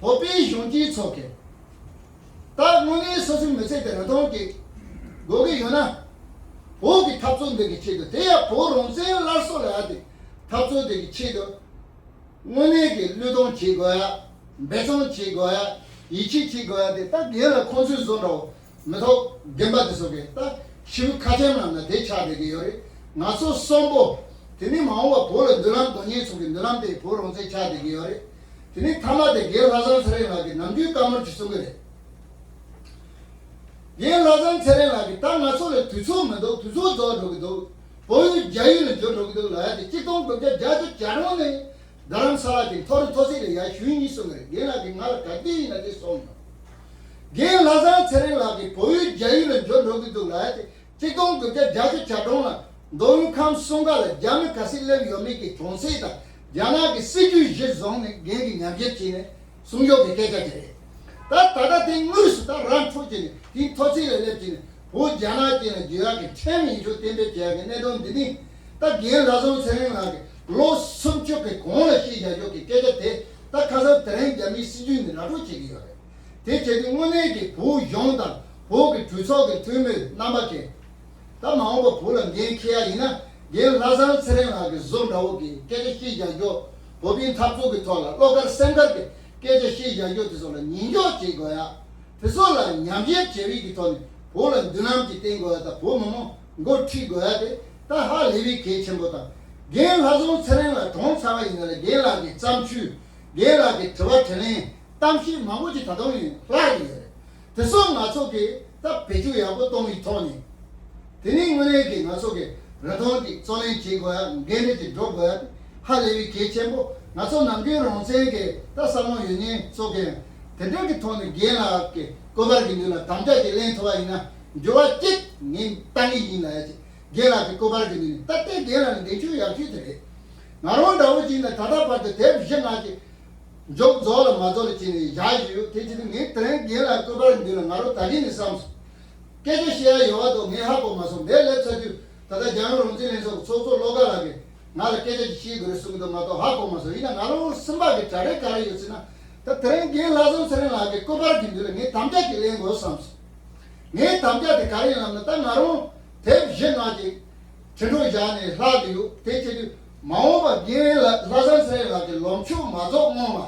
བོད་པའི་གཞོན་སྐྱེས་ཚོ་གིས་ད་དངོས་གནས་སོ་སོའི་མི་ཚེ་དེ་རིན་ཐང་གི་དགོས་ཀྱི་ཡོད་ན། བོད་ཀྱི་འཐབ་རྩོད་འདི་གི་ཆེད་དུ། དེ་ཡང་བོད་རང་བཙན་སླར་གསོ་ལ་ཡ་དེ་འཐབ་རྩོད་དེ་གི་ཆེད་དུ། དངོས་གནས་ཀྱི་བློས་གཏོང་བྱེད་དགོས་ཡ། འབད་བརྩོན་བྱེད་དགོས་ཡ། ཡིད་ཆེས་བྱེད་དགོས་ཡ་དེ་ད་རྒན་ལགས་ཁོང་ཚོའི་བཟོ་འདྲ་བོ་མི་ཐོག་རྒན་པ་དེ་ཚོ་གིས་ད་ཤི་བོའི་ཁ་ཆེམས་ལབ་ན་དེ་ཆགས་བསྡད་ཀྱི་ཡོད་རེད། ང་ཚོ་གསོན་པོ། དེ་ནི་མ་འོངས་པ་བོད་ལ་མདུན་ལམ་འདོན་མཁན་ཚོ་གི་མདུན་ལམ་དེ་བོད་རང་བཙན་ཆགས་བསྡད་ཀྱི་ཡོད་རེད། དེ་ནི་མཐའ་མ་དེ་རྒན་ལྷག་བསམ་ཚེ་རིང་ལགས་ཀྱིས་ནམ་རྒྱུན་བཀའ་མོལ་ཅིག་གསུང་གི་རེད། རྒན་ལྷ་བཟང་ཚེ་རིང་ལགས་ཀྱིས་ད་ང་ཚོ་ལ་དུས་ཚོད་མི་འདུག་དུས་ཚོད་རྫོགས་འགྲོ་གི་འདུག་བལ་ཡུལ་རྒྱ་ཡུལ་ལ་འབྱོར་འགྲོ་གི་འདུག་ལབ་ཡ་དེ་གཅིག་སྟོང་དགུ་བརྒྱ་བརྒྱད་ཅུ་གྱ་གྲངས་ནས་རྡ་རམ་ས་ལ་དེ་མཐོ་རིམ་མཐོ་ཚད་ལ་ཡར་ཞུ་ཡིན་གསུངས་ནས་རྒན་ལགས་ཀྱིས་ང་ལ་ག་དུས་ཡིན་ན་དེ་གསུངས་ཡོད། རྒན་ལྷ་བཟང་ཚེ་རིང་ལགས་ཀྱིས་བལ་ཡུལ་རྒྱ་ཡུལ་ལ་འབྱོར་འགྲོ་གི་འདུག་ལབ་ཡ་དེ་གཅིག་སྟོང་དགུ་བརྒྱ་བརྒྱད་ཅུ་གྱ་གྲངས་ལ་མདོ་དབུས་ཁམས་གསུམ་ཀ་ལ་རྒྱ་མི་ག་ཚོད་སླེབས་ཡོད་མེད་ཀྱི་གྲངས་ཚད་དང་རྒྱ་ནག་གི་སྲིད་ཇུས་གཞིར་བཟུང་ནས་རྒན་གྱིས་ཉམས་ཞིབ་བྱས་ནས་གསུང་ཆོས་ཀྱི་སྐད་ཆ་དེ་རེད། ད་ད་ལྟ་དེ་དངོས་སུ་ད་རང་འཕྲོད་བྱས་ནས་དེའི་མཐོ་ཚད་ལ་སླེབས་བྱས་ནས་བོད་རྒྱ་ནག་ཅན་ལ་བསྒྱུར་ཡག་གི་ཁྲིམས་ཡིན་ཆོག་གཏན་འབེབས་བྱེད་ཡག་གི་གནད་དོན་འདི་ནི་ད་རྒན་ལྷ་བཟང་ཚེ་རིང་ལགས་ཀྱིས་ལོ་སུམ་ཅུ་གི་གོང་ལ་བཤད་བཞག་ཆོག་གི་སྐད་ཆ་དེ་ད་ཁ་སང་དེ་རིང་རྒྱ་མིའི་སྲིད་ཇུས་ནས་ར་སྤྲོད་བྱེད་ཀྱི་ཡོད་རེད། དེ་བྱས་དུས་དངོས་གནས་ཀྱི་བོད་གཞུང་དང་བོད་ཀྱི་གྲོས་ཚོགས་ཀྱི་འཐུས་མི་རྣམ་པ་ཀྱིས་ད་མ་འོངས་པ་བོད་ལ་འགན་འཁྱེར་ཡ་ཡིན་ན་རྒན་ལྷ་བཟང་ཚེ་རིང་ལགས་ཀྱི་བཟོ་འདྲ་བོ་གི་སྐད་ཆ་བཤད་བཞག་རྒྱུ། བོད་པའི་འཐབ་རྩོད་ཀྱི་ཐོག་ལ་བློ་དཀར་སེམས་དཀར་གྱི་སྐད་ཆ་བཤད་བཞག་རྒྱུ་དེ་ཚོ་ལ་ཉན་འཇོག་བྱེད་དགོས་ཡ། དེ་ཚོ་ལ་ཉམས་ཞིབ་བྱེད་པའི་གི་ཐོག་ནས་བོད་ལ་མདུན་ལམ་ཅིག་བསྟན་དགོས་ཡ་དང་བོད་མི་མང་འགོ་ཁྲིད་དགོས་ཡ་དེ་ད་ཧ་ལས་པའི་གལ་ཆེན་པོ་དང་། རྒན་ལྷ་བཟང་ཚེ་རིང་ལགས་གྲོངས་ཚར་བ་ཡིན་ན་ལ་རྒན་ལགས་ཀྱི་བརྩམས་ཆོས་རྒན་ལགས་ཀྱི་དྲི་བ་དྲིས་ལན། གཏམ་བཤད་མང་པོ་ཅིག་ད་དུང་ཡང་ལྷག་གི་ཡོད་རེད། དེ་ཚོ་ང་ཚོ་གིས་ད་བེད་སྤྱོད་ཡག་པོ་གཏོང་བའི་ཐོག་ནས། དེ་ནས་དངོས་གནས་ཀྱི་ང་ཚོ་གི་རིན་ཐང་གི་རྩོད་ལེན་བྱེད་དགོས་ཡ་འགན་འཁྲི་ཅིག་སྒྲུབ་དགོས་ཡ་དེ་ཧ་ལས་པའི་གལ་ཆེན་པོ། ང་ཚོ་ནམ་རྒྱུན་རང་བཙན་གྱི་ད་བསམ་བློ་ཡོད་མཁན་ཚོ་གིས་དེ་འདྲ་གི་ཐོག་ནས་རྒན་ལགས་ཀྱི་སྐུ་པར་གྱི་མདུན་ལ་དམ་བཅའ་ཅིག་ལེན་ཐུབ་པ་ཡིན་ན་འགྱུར་བ་གཅིག་ངས་གཏང་གི་ཡིན་ལབ་ཡ་ཅིག་རྒན་ལགས་ཀྱི་སྐུ་པར་གྱི་མདུན་ནས་ད་ལྟའི་རྒན་ལགས་ནི་འདས་མཆོད་ཡག་ཤོས་དེ་རེད། ང་རང་འདྲ་བོ་ཅིག་ནས་ད་ལྟ་བར་དུ་དེབ་བཞི་ལྔ་ཅིག་མཇུག་རྫོགས་ལ་མ་རྫོགས་ལ་བྱས་ནས་བཞག་ཡོད། དེ་བྱས་ཏེ་ངས་དེ་རིང་རྒན་ལགས་སྐུ་པར་འདི་ལ་ང་རང་ད་གིན་ནས་བསམ་སོང་། སྐད་ཆ་བཤད་ཡ་ཡོད་བ་དོ་ངས་ཧ་གོ་མ་སོང་། འདིར་སླེབས་ཚར་དུས་ད་ལྟ་རྒྱལ་ཡོངས་རང་བཙན་ལྷན་ཚོགས་ཀྱི་ཚོགས་གཙོ་བློ་དགའ་ལགས་ཀྱིས་ང་ལ་སྐད་ཆ་ཅིག་བཤད་དགོས་རེད་གསུངས་གི་འདུག་མ་གཏོགས་ཧ་གོ་མ་སོང་། ཡིན་ན་ང་རང་སེམས་པ་གི་གྲ་སྒྲིག་ག་རེ་ཡོད་ཟེར་ན། ད་དེ་རིང་རྒན་ལྷ་བཟང་ཚེ་རིང་ལགས་ཀྱི་སྐུ་པར་གྱི་མདུན་ལ་ངས་དམ་བཅའ་ཅིག་ལེན་དགོས་བསམ་སོང་། ངའི་དམ་བཅའ་དེ་ག་རེ་ཡིན་ལབ་ན་ད་ང་རང་དེབ་བཞི་ལྔ་ཅིག་ཁྲི་འཕྲོ་བཞག་ནས་ལྷག་གི་ཡོད། དེ་བྱེད་དུས་མ་འོངས་པ་རྒན་ལ་ལྷ་བཟང་ཚེ་རིང་ལགས་ཀྱི་ལོ་མཆོད་མ་རྫོགས་སྔོན་ལ་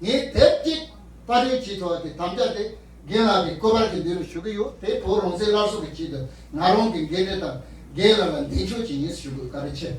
ངས་དེབ་གཅིག་པར་སྐྲུན་བྱེད་ཐུབ་པ་གི་དམ་བཅའ་དེ་རྒན་ལགས་ཀྱི་སྐུ་པར་གྱི་མདུན་ལ་ཞུ་གི་ཡོད། དེ་བོད་རང་བཙན་སླར་གསོ་གི་ཆེད་དུ་ང་རང་གི་འགན་འཁྲི་དང་རྒན་ལགས་ལ་འདས་མཆོད་ཅིག་ཡིན་ཞུ་དགོས། བཀའ་དྲིན་ཆེ།